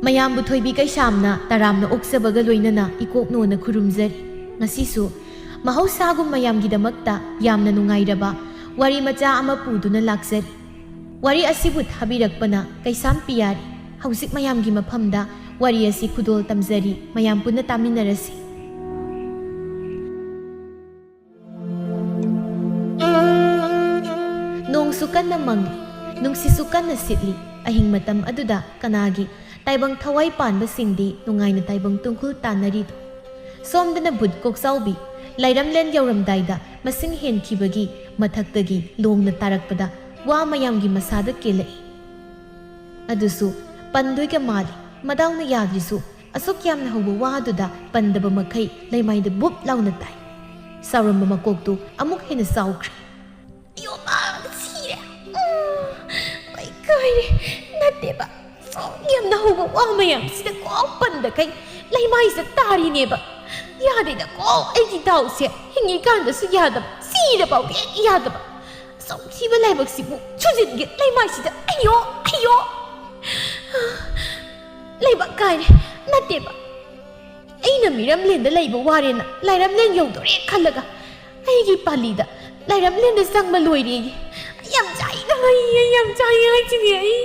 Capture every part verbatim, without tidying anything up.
ꯃꯌꯥꯝꯕꯨ ꯊꯣꯏꯕꯤ ꯀꯩꯁꯥꯝꯅ ꯇꯔꯥꯝꯅ ꯑꯣꯛꯆꯕꯒ ꯂꯣꯏꯅꯅ ꯏꯀꯣꯛꯅꯣꯅ ꯈꯨꯔꯨꯝꯖꯔꯤ꯫ ꯉꯁꯤꯁꯨ ꯃꯍꯧꯁꯥꯒꯨꯝ ꯃꯌꯥꯝꯒꯤꯗꯃꯛꯇ ꯌꯥꯝꯅ ꯅꯨꯡꯉꯥꯏꯔꯕ ꯋꯥꯔꯤ ꯃꯆꯥ ꯑꯃ ꯄꯨꯗꯨꯅ ꯂꯥꯛꯆꯔꯤ꯫ ꯋꯥꯔꯤ ꯑꯁꯤꯕꯨ ꯊꯥꯕꯤꯔꯛꯄꯅ ꯀꯩꯁꯥꯝ ꯄꯤꯌꯥꯔꯤ꯫ ꯍꯧꯖꯤꯛ ꯃꯌꯥꯝꯒꯤ ꯃꯐꯝꯗ ꯋꯥꯔꯤ ꯑꯁꯤ ꯈꯨꯗꯣꯜ ꯇꯝꯖꯔꯤ, ꯃꯌꯥꯝ ꯄꯨꯟꯅ ꯇꯥꯃꯤꯟꯅꯔꯁꯤ꯫ ꯅꯣꯡꯁꯨ ꯀꯟꯅ ꯃꯪꯂꯤ, ꯅꯨꯡꯁꯤꯠꯁꯨ ꯀꯟꯅ ꯁꯤꯠꯂꯤ꯫ ꯑꯍꯤꯡ ꯃꯇꯝ ꯑꯗꯨꯗ ꯀꯅꯥꯒꯤ ꯇꯥꯏꯕꯪ ꯊꯋꯥꯏ ꯄꯥꯟꯕꯁꯤꯡꯗꯤ ꯅꯨꯡꯉꯥꯏꯅ ꯇꯥꯏꯕꯪ ꯇꯨꯡꯈꯨꯜ ꯇꯥꯟꯅꯔꯤꯗꯣ꯫ ꯁꯣꯝꯗꯅ ꯕꯨꯠ ꯀꯣꯛꯆꯥꯎꯕꯤ ꯂꯥꯏꯔꯝꯂꯦꯟ ꯌꯧꯔꯝꯗꯥꯏꯗ ꯃꯁꯤꯡ ꯍꯦꯟꯈꯤꯕꯒꯤ ꯃꯊꯛꯇꯒꯤ ꯂꯣꯡꯅ ꯇꯥꯔꯛꯄꯗ ꯋꯥ ꯃꯌꯥꯝꯒꯤ ꯃꯁꯥꯗ ꯀꯦꯜꯂꯛꯏ꯫ ꯑꯗꯨꯁꯨ ꯄꯟꯗꯣꯏꯒ ꯃꯥꯜꯂꯤ꯫ ꯃꯗꯥꯎꯅ ꯌꯥꯗ꯭ꯔꯤꯁꯨ ꯑꯁꯨꯛ ꯌꯥꯝꯅ ꯍꯧꯕ ꯋꯥꯗꯨꯗ ꯄꯟꯗꯕ ꯃꯈꯩ ꯂꯩꯃꯥꯏꯗ ꯕꯨꯞ ꯂꯥꯎꯅ ꯇꯥꯏ꯫ ꯆꯥꯎꯔꯝꯕ ꯃꯀꯣꯛꯇꯨ ꯑꯃꯨꯛ ꯍꯦꯟꯅ ꯆꯥꯎꯈ꯭ꯔꯦ꯫ "ꯑꯌꯣ, ꯃꯥ ꯁꯤꯔꯦ꯫ ꯎꯝ, ꯑꯩ ꯀꯥꯏꯔꯦ꯫ ꯅꯠꯇꯦꯕ, ꯑꯁꯨꯛ ꯌꯥꯝꯅ ꯍꯧꯕ ꯋꯥ ꯃꯌꯥꯝꯁꯤꯗ ꯀꯣꯛ ꯄꯟꯗꯈꯩ ꯂꯩꯃꯥꯏꯁꯤꯗ ꯇꯥꯔꯤꯅꯦꯕ꯫ ꯌꯥꯗꯦꯗꯀꯣ, ꯑꯩꯒꯤ ꯗꯥꯎꯁꯦ꯫ ꯍꯤꯡꯉꯤꯀꯥꯟꯗꯁꯨ ꯌꯥꯗꯕ, ꯁꯤꯔꯐꯥꯎ ꯍꯦꯛ ꯌꯥꯗꯕ꯫ ꯑꯁꯨꯛ ꯊꯤꯕ ꯂꯥꯏꯕꯛꯁꯤꯕꯨ ꯁꯨꯖꯤꯟꯒꯦ ꯂꯩꯃꯥꯏꯁꯤꯗ꯫ ꯑꯌꯣ, ꯑꯌꯣ꯫ ꯂꯩꯕꯥꯛ ꯀꯥꯏꯔꯦ꯫ ꯅꯠꯇꯦꯕ, ꯑꯩꯅ ꯃꯤꯔꯝꯂꯦꯟꯗ ꯂꯩꯕ ꯋꯥꯔꯦꯅ ꯂꯥꯏꯔꯝꯂꯦꯟ ꯌꯧꯗꯣꯔꯦ ꯈꯜꯂꯒ ꯑꯩꯒꯤ ꯄꯥꯂꯤꯗ ꯂꯥꯏꯔꯝꯂꯦꯟꯗ ꯆꯪꯕ ꯂꯣꯏꯔꯦꯌꯦ꯫ ꯑꯩ ꯌꯥꯝ ꯆꯥꯛꯏꯗ, ꯑꯩ, ꯑꯩ ꯌꯥꯝ ꯆꯥꯛꯏ ꯍꯥꯏꯁꯤꯅꯦ ꯑꯩ꯫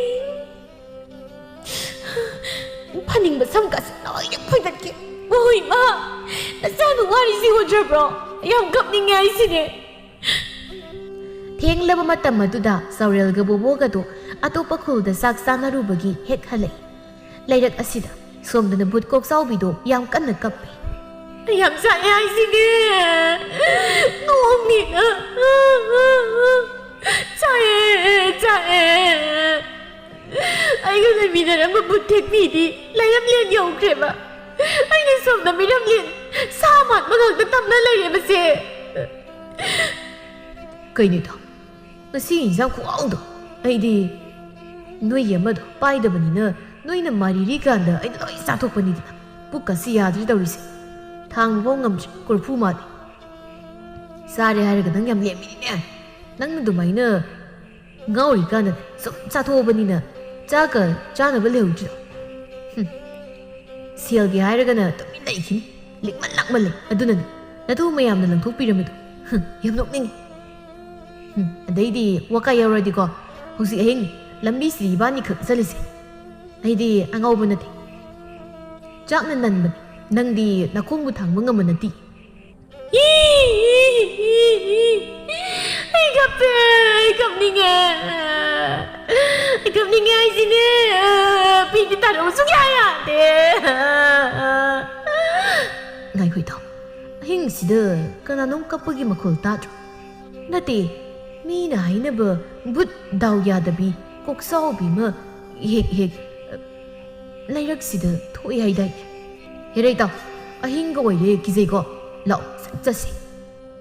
ꯐꯅꯤꯡꯕ ꯁꯝꯒꯁꯦ ꯂꯣꯏꯅ ꯐꯣꯏꯗꯠꯀꯦ꯫ ꯍꯣꯏ, ꯃꯥ, ꯅꯆꯥꯅ ꯋꯥꯔꯤꯁꯤ ꯎꯗ꯭ꯔꯕ꯭ꯔꯣ? ꯌꯥꯝ ꯀꯞꯅꯤꯡꯉꯦ ꯍꯥꯏꯁꯤꯅꯦ꯫ ꯊꯦꯡꯂꯕ ꯃꯇꯝ ꯑꯗꯨꯗ ꯆꯥꯎꯔꯦꯜꯒ ꯕꯣꯕꯣꯒꯗꯣ ꯑꯇꯣꯞꯄ ꯈꯨꯜꯗ ꯆꯥꯛ ꯆꯥꯅꯔꯨꯕꯒꯤ ꯍꯦꯛ ꯍꯜꯂꯛꯏ꯫ ꯂꯩꯔꯛ ꯑꯁꯤꯗ ꯁꯣꯝꯗꯅ ꯕꯨꯠ ꯀꯣꯛꯆꯥꯎꯕꯤꯗꯣ ꯌꯥꯝ ꯀꯟꯅ ꯀꯞꯄꯤ꯫ ꯌꯥꯝ ꯆꯥꯛꯑꯦ ꯍꯥꯏꯁꯤꯅꯦ꯫ ꯅꯣꯡꯅꯤꯅ꯫ ꯆꯥꯛꯑꯦ, ꯆꯥꯛꯑꯦ꯫ ꯑꯩꯒ ꯂꯩꯃꯤꯟꯅꯔꯝꯕ ꯕꯨꯠ ꯊꯦꯛꯄꯤꯗꯤ ꯂꯩꯔꯝꯂꯦꯟ ꯌꯧꯈ꯭ꯔꯦꯕ꯫ ꯑꯩꯅ ꯁꯣꯝꯗ ꯃꯤꯔꯝꯂꯦꯟ ꯁꯥ ꯃꯥꯟꯕ ꯉꯥꯛꯇ ꯇꯝꯅ ꯂꯩꯔꯦꯕꯁꯦ꯫ ꯀꯩꯅꯣꯗꯣ? ꯉꯁꯤ ꯏꯟꯖꯥꯡ ꯈꯨꯍꯥꯎꯗꯣ꯫ ꯑꯩꯗꯤ ꯅꯣꯏꯒꯤ ꯑꯃꯗꯣ ꯄꯥꯏꯗꯕꯅꯤꯅ ꯅꯣꯏꯅ ꯃꯥꯔꯤꯔꯤ ꯀꯥꯟꯗ ꯑꯩꯅ ꯂꯣꯏ ꯆꯥꯊꯣꯛꯄꯅꯤꯗꯅ꯫ ꯄꯨꯛꯀꯁꯤ ꯌꯥꯗ꯭ꯔꯤ ꯇꯧꯔꯤꯁꯦ꯫ ꯊꯥꯡꯕꯐꯥꯎ ꯉꯝꯗ꯭ꯔꯤ, ꯀꯣꯔꯐꯨ ꯃꯥꯜꯂꯤ꯫ ꯆꯥꯔꯦ ꯍꯥꯏꯔꯒ ꯅꯪ ꯌꯥꯝ ꯂꯦꯝꯃꯤꯅꯦ꯫ ꯅꯪꯅ ꯑꯗꯨꯃꯥꯏꯅ ꯉꯥꯎꯔꯤꯀꯥꯟꯗ ꯁꯨꯝ ꯆꯥꯊꯣꯛꯑꯕꯅꯤꯅ ꯆꯥꯛꯀ ꯆꯥꯅꯕ ꯂꯩꯍꯧꯗ꯭ꯔꯤꯗꯣ꯫ ꯍꯨꯝ꯫ ꯁꯦꯜꯒꯤ ꯍꯥꯏꯔꯒꯅ ꯇꯨꯃꯤꯟ ꯂꯩꯈꯤꯅꯤ꯫ ꯂꯤꯛꯃꯟ ꯂꯥꯛꯃꯜꯂꯦ꯫ ꯑꯗꯨꯅꯅꯤ ꯅꯇꯨ ꯃꯌꯥꯝꯅ ꯂꯪꯊꯣꯛꯄꯤꯔꯝꯕꯗꯣ꯫ ꯍꯨꯝ, ꯌꯥꯝ ꯅꯣꯛꯅꯤꯡꯉꯤ꯫ ꯍꯨꯝ, ꯑꯗꯩꯗꯤ ꯋꯥꯀꯥ ꯌꯥꯎꯔꯗꯤꯀꯣ, ꯍꯧꯖꯤꯛ ꯑꯍꯤꯡ ꯂꯝꯕꯤꯁꯤꯗ ꯏꯕꯥꯅꯤꯈꯛ ꯆꯠꯂꯤꯁꯦ꯫ ꯑꯩꯗꯤ ꯑꯉꯥꯎꯕ ꯅꯠꯇꯦ꯫ ꯆꯥꯛꯅ ꯅꯟꯕꯅꯤ꯫ ꯅꯪꯗꯤ ꯅꯈꯣꯡꯕꯨ ꯊꯥꯡꯕ ꯉꯝꯕ ꯅꯠꯇꯦ꯫ ꯑꯩ ꯀꯞꯄꯦ, ꯑꯩ ꯀꯞꯅꯤꯡꯉꯦ꯫ ꯑꯩ ꯀꯞꯅꯤꯡꯉꯦ ꯍꯥꯏꯁꯤꯅꯦ꯫ ꯄꯤꯗꯤ ꯇꯥꯔꯛꯎ ꯁꯨꯡꯌꯥ ꯌꯥꯗꯦ꯫ ꯉꯥꯏꯈꯣ ꯏꯇꯥꯎ, ꯑꯍꯤꯡꯁꯤꯗ ꯀꯅꯥꯅꯣꯝ ꯀꯞꯄꯒꯤ ꯃꯈꯣꯜ ꯇꯥꯗ꯭ꯔꯣ? ꯅꯠꯇꯦ, ꯃꯤꯅ ꯍꯥꯏꯅꯕ ꯕꯨꯠ ꯗꯥꯎ ꯌꯥꯗꯕꯤ, ꯀꯣꯛꯆꯥꯎꯕꯤ ꯑꯃ ꯍꯦꯛ ꯍꯦꯛ ꯂꯩꯔꯛꯁꯤꯗ ꯊꯣꯛꯑꯦ ꯍꯥꯏꯗꯥꯏꯅꯦ? ꯍꯦꯔꯩ ꯇꯥꯎ, ꯑꯍꯤꯡꯒ ꯑꯣꯏꯔꯦ, ꯀꯤꯖꯩꯀꯣ꯫ ꯂꯥꯛꯑꯣ, ꯆꯠ-, ꯆꯠꯁꯤ꯫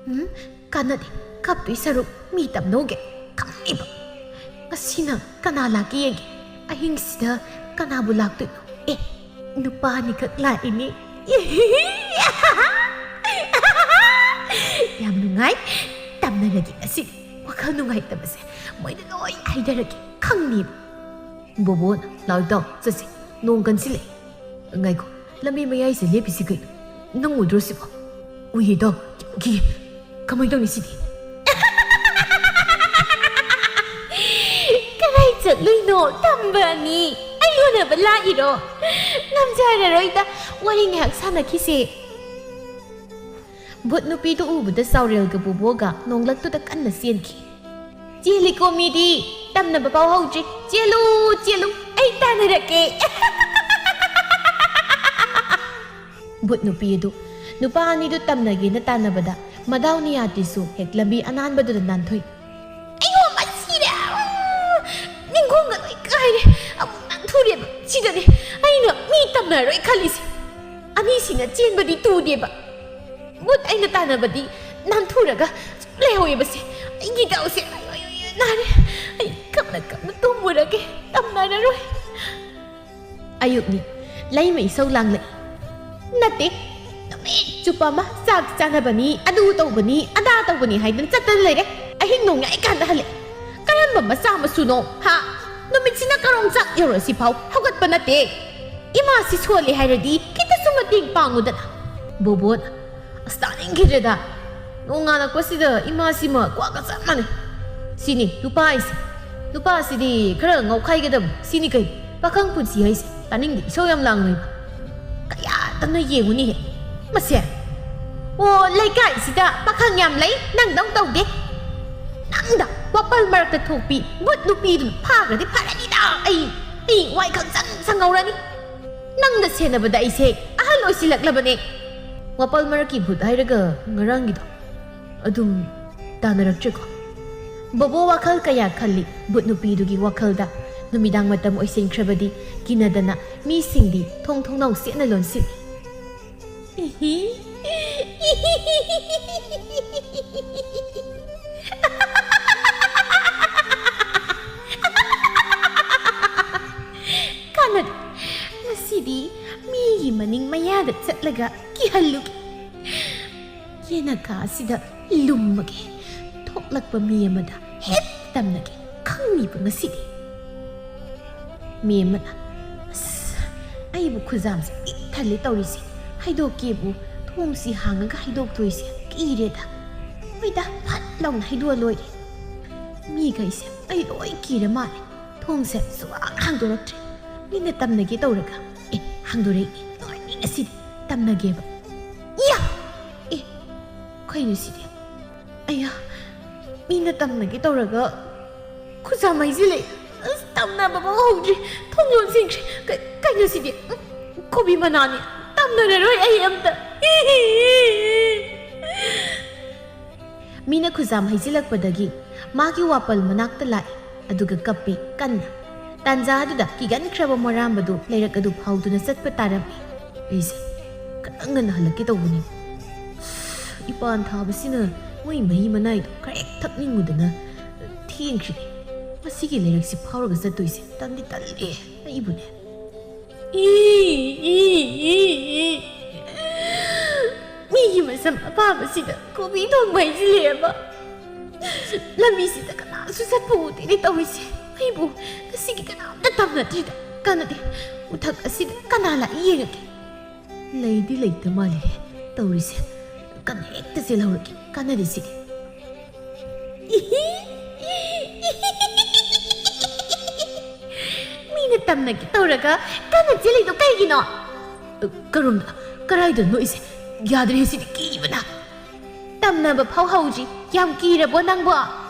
ꯎꯝ, ꯀꯥꯟꯅꯗꯦ꯫ ꯀꯞꯇꯣꯏ ꯁꯔꯨꯛ ꯃꯤ ꯇꯝꯅꯧꯒꯦ꯫ ꯈꯪꯉꯤꯕ꯫ ꯉꯁꯤꯅ ꯀꯅꯥ ꯂꯥꯛꯀꯦ ꯌꯦꯡꯒꯦ꯫ ꯑꯍꯤꯡꯁꯤꯗ ꯀꯅꯥꯕꯨ ꯂꯥꯛꯇꯣꯏꯅꯣ? ꯑꯦ, ꯅꯨꯄꯥ ꯑꯅꯤꯈꯛ ꯂꯥꯛꯏꯅꯦ꯫ ꯌꯥꯝ ꯅꯨꯡꯉꯥꯏ꯫ ꯇꯝꯅꯔꯒꯦ ꯉꯁꯤꯗꯤ꯫ ꯋꯥꯈꯜ ꯅꯨꯡꯉꯥꯏꯇꯕꯁꯦ ꯃꯣꯏꯗ ꯂꯣꯏ ꯍꯥꯏꯗꯔꯒꯦ꯫ ꯈꯪꯅꯤꯕ꯫ ꯕꯣꯕꯣ, ꯂꯥꯛꯑꯣ ꯏꯇꯥꯎ, ꯆꯠꯁꯤ꯫ ꯅꯣꯡ ꯀꯟꯁꯤꯜꯂꯛꯑꯦ꯫ ꯉꯥꯏꯈꯣ, ꯂꯝꯕꯤ ꯃꯌꯥꯏꯁꯦ ꯂꯦꯞꯄꯤꯁꯤ ꯀꯩꯅꯣ? ꯅꯪ ꯎꯗ꯭ꯔꯣ ꯁꯤꯕꯣ? ꯎꯏꯌꯦ ꯏꯇꯥꯎ, ꯀꯤ-, ꯀꯃꯥꯏ ꯇꯧꯅꯤ ꯁꯤꯗꯤ? ꯀꯗꯥꯏ ꯆꯠꯂꯨꯏꯅꯣ? ꯇꯝꯕ ꯑꯅꯤ ꯑꯩ ꯎꯅꯕ ꯂꯥꯛꯏꯔꯣ? ꯉꯝꯖꯔꯔꯣꯏꯗ, ꯋꯥꯔꯤ ꯉꯥꯏꯍꯥꯛ ꯁꯥꯟꯅꯈꯤꯁꯦ꯫ ꯚꯨꯠ ꯅꯨꯄꯤꯗꯨ ꯎꯕꯗ ꯆꯥꯎꯔꯦꯜꯒ ꯕꯣꯕꯣꯒ ꯅꯣꯡꯂꯛꯇꯨꯗ ꯀꯟꯅ ꯆꯦꯟꯈꯤ꯫ ꯆꯦꯜꯂꯤꯀꯣ ꯃꯤꯗꯤ, ꯇꯝꯅꯕ ꯐꯥꯎ ꯍꯧꯗ꯭ꯔꯤ꯫ ꯆꯦꯜꯂꯨ, ꯆꯦꯜꯂꯨ, ꯑꯩ ꯇꯥꯟꯅꯔꯛꯀꯦ꯫ ꯚꯨꯠ ꯅꯨꯄꯤ ꯑꯗꯨ ꯅꯨꯄꯥ ꯑꯅꯤꯗꯨ ꯇꯝꯅꯒꯦꯅ ꯇꯥꯟꯅꯕꯗ ꯃꯗꯥꯎ ꯅꯤꯌꯥꯇꯤꯁꯨ ꯍꯦꯛ ꯂꯝꯕꯤ ꯑꯅꯥꯟꯕꯗꯨꯗ ꯅꯥꯟꯊꯣꯛꯏ꯫ ꯑꯩꯌꯣ, ꯃꯁꯤꯔꯦ! ꯅꯤꯡꯈꯣꯡꯒ ꯂꯣꯏ ꯀꯥꯏꯔꯦ꯫ ꯑꯃꯨꯛ ꯅꯥꯟꯊꯨꯔꯦꯕ꯫ ꯁꯤꯗꯅꯦ ꯑꯩꯅ ꯃꯤ ꯇꯝꯅꯔꯣꯏ ꯈꯜꯂꯤꯁꯦ꯫ ꯑꯅꯤꯁꯤꯅ ꯆꯦꯟꯕꯗꯤ ꯇꯨꯗꯦꯕ꯫ ꯚꯨꯠ ꯑꯩꯅ ꯇꯥꯟꯅꯕꯗꯤ ꯅꯥꯟꯊꯨꯔꯒ ꯁꯨꯝ ꯂꯩꯍꯧꯋꯦꯕꯁꯦ꯫ ꯑꯩꯒꯤ ꯗꯥꯎꯁꯦ, ꯑꯩ, ꯑꯩ, ꯑꯩ, ꯅꯥꯔꯦ꯫ ꯑꯩ ꯀꯞꯅ ꯀꯞꯅ ꯇꯨꯝꯃꯨꯔꯒꯦ꯫ ꯇꯝꯅꯔꯔꯣꯏ꯫ ꯑꯌꯨꯛꯅꯤ꯫ ꯂꯩꯃ ꯏꯁꯧ ꯂꯥꯡꯂꯛꯏ꯫ ꯅꯠꯇꯦ, ꯅꯨꯃꯤꯠ ꯆꯨꯞꯄ ꯑꯃ ꯆꯥꯛ ꯆꯥꯅꯕꯅꯤ, ꯑꯗꯨ ꯇꯧꯕꯅꯤ, ꯑꯗꯥ ꯇꯧꯕꯅꯤ ꯍꯥꯏꯗꯅ ꯆꯠꯇꯅ ꯂꯩꯔꯦ꯫ ꯑꯍꯤꯡ ꯅꯣꯡꯌꯥꯏ ꯀꯥꯟꯗ ꯍꯜꯂꯛꯑꯦ꯫ ꯀꯔꯝꯕ ꯃꯆꯥ ꯃꯁꯨꯅꯣ, ꯍꯥ? ꯅꯨꯃꯤꯠꯁꯤꯅ ꯀꯔꯣꯡ ꯆꯥꯛ ꯌꯧꯔꯁꯤꯐꯥꯎ ꯍꯧꯒꯠꯄ ꯅꯠꯇꯦ꯫ ꯏꯃꯥꯁꯤ ꯁꯣꯜꯂꯦ ꯍꯥꯏꯔꯗꯤ ꯈꯤꯇꯁꯨ ꯃꯇꯦꯡ ꯄꯥꯡꯉꯨꯗꯅ꯫ ꯕꯣꯕꯣꯅ, "ꯑꯁ, ꯇꯥꯅꯤꯡꯈꯤꯗ꯭ꯔꯦꯗ꯫ ꯅꯣꯡꯉꯥꯜꯂꯛꯄꯁꯤꯗ ꯏꯃꯥꯁꯤꯃ ꯀ꯭ꯋꯥꯒ ꯆꯞ ꯃꯥꯟꯅꯩ꯫ ꯁꯤꯅꯤ ꯅꯨꯄꯥ ꯍꯥꯏꯁꯦ꯫ ꯅꯨꯄꯥꯁꯤꯗꯤ ꯈꯔ ꯉꯥꯎꯈꯥꯏꯒꯗꯕ꯫ ꯁꯤꯅꯤ ꯀꯩ? ꯄꯥꯈꯪ ꯄꯨꯟꯁꯤ ꯍꯥꯏꯁꯦ꯫ ꯇꯥꯅꯤꯡꯗꯦ, ꯏꯁꯧ ꯌꯥꯝ ꯂꯥꯡꯅꯩꯕ꯫ ꯀꯌꯥꯗꯅꯣ ꯌꯦꯡꯉꯨꯅꯦꯍꯦ꯫ ꯃꯁꯦ꯫ ꯑꯣ, ꯂꯩꯀꯥꯏꯁꯤꯗ ꯄꯥꯈꯪ ꯌꯥꯝ ꯂꯩ, ꯅꯪꯗꯧ ꯇꯧꯗꯦ꯫ ꯅꯪꯗ ꯋꯥꯄꯜ ꯃꯔꯛꯇ ꯊꯣꯛꯄꯤ ꯕꯨꯠ ꯅꯨꯄꯤꯗꯨꯅ ꯐꯥꯈ꯭ꯔꯗꯤ ꯐꯔꯅꯤꯗ꯫ ꯑꯩ, ꯑꯩ ꯋꯥꯏ ꯈꯪꯁꯪ ꯁꯪꯍꯧꯔꯅꯤ꯫ ꯅꯪꯗ ꯁꯦꯟꯅꯕꯗ ꯑꯩꯁꯦ ꯑꯍꯜ ꯑꯣꯏꯁꯤꯜꯂꯛꯂꯕꯅꯦ꯫" ꯋꯥꯄꯜ ꯃꯔꯛꯀꯤ ꯕꯨꯠ ꯍꯥꯏꯔꯒ ꯉꯔꯥꯡꯒꯤꯗꯣ ꯑꯗꯨꯝ ꯇꯥꯟꯅꯔꯛꯇ꯭ꯔꯦꯀꯣ꯫ ꯕꯣꯕꯣ ꯋꯥꯈꯜ ꯀꯌꯥ ꯈꯜꯂꯤ ꯕꯨꯠ ꯅꯨꯄꯤꯗꯨꯒꯤ ꯋꯥꯈꯜꯗ꯫ ꯅꯨꯃꯤꯗꯥꯡ ꯃꯇꯝ ꯑꯣꯏꯁꯤꯟꯈ꯭ꯔꯕꯗꯤ ꯀꯤꯅꯗꯅ ꯃꯤꯁꯤꯡꯗꯤ ꯊꯣꯡ ꯊꯣꯡꯅꯥꯎ ꯆꯦꯠꯅ ꯂꯣꯟꯁꯤꯜꯂꯤ꯫ ꯀꯥꯟꯅꯗꯦ꯫ ꯉꯁꯤꯗꯤ ꯃꯤꯒꯤ ꯃꯅꯤꯡ ꯃꯌꯥꯗ ꯆꯠꯂꯒ ꯀꯤꯍꯜꯂꯨꯒꯦ꯫ ꯌꯦꯅꯈꯥ ꯑꯁꯤꯗ ꯂꯨꯝꯃꯒꯦ꯫ ꯊꯣꯛꯂꯛꯄ ꯃꯤ ꯑꯃꯗ ꯍꯦꯛ ꯇꯝꯅꯒꯦ꯫ ꯈꯪꯅꯤꯕ ꯉꯁꯤꯗꯤ꯫ ꯃꯤ ꯑꯃꯅ, "ꯑꯁ, ꯑꯩꯕꯨ ꯈꯨꯖꯥꯝꯁꯦ ꯄꯤꯛ ꯊꯜꯂꯦ ꯇꯧꯔꯤꯁꯦ꯫ ꯍꯩꯗꯣꯛꯀꯦꯕꯨ ꯊꯣꯡꯁꯤ ꯍꯥꯡꯉꯒ ꯍꯩꯗꯣꯛꯇꯣꯏꯁꯦ ꯀꯤꯔꯦꯗ꯫ ꯍꯣꯏꯗ, ꯐꯠ ꯂꯥꯎꯅ ꯍꯩꯗꯣꯛꯑ ꯂꯣꯏꯔꯦ꯫ ꯃꯤꯈꯩꯁꯦ ꯑꯩ ꯂꯣꯏ ꯀꯤꯔ ꯃꯥꯜꯂꯦ꯫ ꯊꯣꯡꯁꯦ ꯁꯨꯛꯍꯥꯡ ꯍꯥꯡꯗꯣꯔꯛꯇ꯭ꯔꯦ꯫ ꯃꯤꯅ ꯇꯝꯅꯒꯦ ꯇꯧꯔꯒ, ꯑꯦ, ꯍꯥꯡꯗꯣꯔꯛꯏ꯫ ꯂꯣꯏꯔꯦ ꯉꯁꯤꯗꯤ꯫ ꯇꯝꯅꯒꯦꯕ꯫ ꯏꯌꯥ! ꯑꯦ, ꯀꯩꯅꯣ ꯁꯤꯗꯤ? ꯑꯌꯥ, ꯃꯤꯅ ꯇꯝꯅꯒꯦ ꯇꯧꯔꯒ ꯈꯨꯖꯥꯝ ꯍꯩꯖꯤꯜꯂꯦ꯫ ꯑꯁ, ꯇꯝꯅꯕꯐꯥꯎ ꯍꯧꯗ꯭ꯔꯤ, ꯊꯣꯡ ꯂꯣꯟꯁꯤꯟꯈ꯭ꯔꯦ꯫ ꯀ-, ꯀꯩꯅꯣ ꯁꯤꯗꯤ? ꯎꯝ, ꯀꯣꯕꯤ ꯃꯅꯥꯅꯤ꯫ ꯇꯝꯅꯔꯔꯣꯏ ꯑꯩ ꯑꯝꯇ꯫" ꯃꯤꯅ ꯈꯨꯖꯥꯝ ꯍꯩꯖꯤꯜꯂꯛꯄꯗꯒꯤ ꯃꯥꯒꯤ ꯋꯥꯄꯜ ꯃꯅꯥꯛꯇ ꯂꯥꯛꯏ, ꯑꯗꯨꯒ ꯀꯞꯄꯤ ꯀꯟꯅ꯫ ꯇꯥꯟꯖꯥ ꯑꯗꯨꯗ ꯀꯤꯒꯟꯈ꯭ꯔꯕ ꯃꯣꯔꯥꯝꯕꯗꯨ ꯂꯩꯔꯛ ꯑꯗꯨ ꯐꯥꯎꯗꯨꯅ ꯆꯠꯄ ꯇꯥꯔꯝꯃꯤ꯫ ꯑꯩꯁꯦ ꯈꯔ ꯉꯟꯅ ꯍꯜꯂꯛꯀꯦ ꯇꯧꯕꯅꯤ꯫ ꯏꯄꯥꯟ ꯊꯥꯕꯁꯤꯅ ꯃꯣꯏ ꯃꯍꯤ ꯃꯅꯥꯏꯗꯣ ꯈꯔ ꯍꯦꯛ ꯊꯛꯅꯤꯡꯉꯨꯗꯅ ꯊꯦꯡꯈ꯭ꯔꯤꯅꯤ꯫ ꯃꯁꯤꯒꯤ ꯂꯩꯔꯛꯁꯤ ꯐꯥꯎꯔꯒ ꯆꯠꯇꯣꯏꯁꯦ ꯇꯟꯗꯤ ꯇꯜꯂꯦ ꯑꯩꯕꯨꯅꯦ꯫ E, E, E, E. ꯃꯤꯒꯤ ꯁꯝ ꯑꯄꯥꯕꯁꯤꯗ ꯀꯣꯕꯤ ꯊꯣꯡꯕ ꯍꯩꯖꯤꯜꯂꯦꯕ꯫ ꯂꯝꯕꯤꯁꯤꯗ ꯀꯅꯥꯁꯨ ꯆꯠꯄ ꯎꯗꯦꯅꯦ ꯇꯧꯔꯤꯁꯦ꯫ ꯑꯩꯕꯨ ꯉꯁꯤꯒꯤ ꯀꯅꯥꯝꯇ ꯇꯝꯅꯗ꯭ꯔꯤꯗ꯫ ꯀꯥꯟꯅꯗꯦ꯫ ꯎꯊꯛ ꯑꯁꯤꯗ ꯀꯅꯥ ꯂꯥꯛꯏ ꯌꯦꯡꯉꯒꯦ꯫ ꯂꯩꯗꯤ ꯂꯩꯇ ꯃꯥꯜꯂꯦ ꯇꯧꯔꯤꯁꯦ꯫ ꯀꯟꯅ ꯍꯦꯛꯇ ꯆꯦꯜꯍꯧꯔꯒꯦ꯫ ꯀꯥꯟꯅꯗꯦ ꯁꯤꯗꯤ꯫ ꯃꯤꯅ ꯇꯝꯅꯒꯦ ꯇꯧꯔꯒ ꯀꯟꯅ ꯆꯦꯜꯂꯤꯗꯣ ꯀꯩꯒꯤꯅꯣ? ꯀꯔꯣꯝꯗ? ꯀꯔꯥꯏꯗꯅꯣ ꯅꯣꯛꯏꯁꯦ? ꯌꯥꯗ꯭ꯔꯦ ꯁꯤꯗꯤ ꯀꯤꯕꯅ꯫ ꯇꯝꯅꯕ ꯐꯥꯎ ꯍꯧꯗ꯭ꯔꯤ꯫ ꯌꯥꯝ ꯀꯤꯔꯕꯣ ꯅꯪꯕꯣ?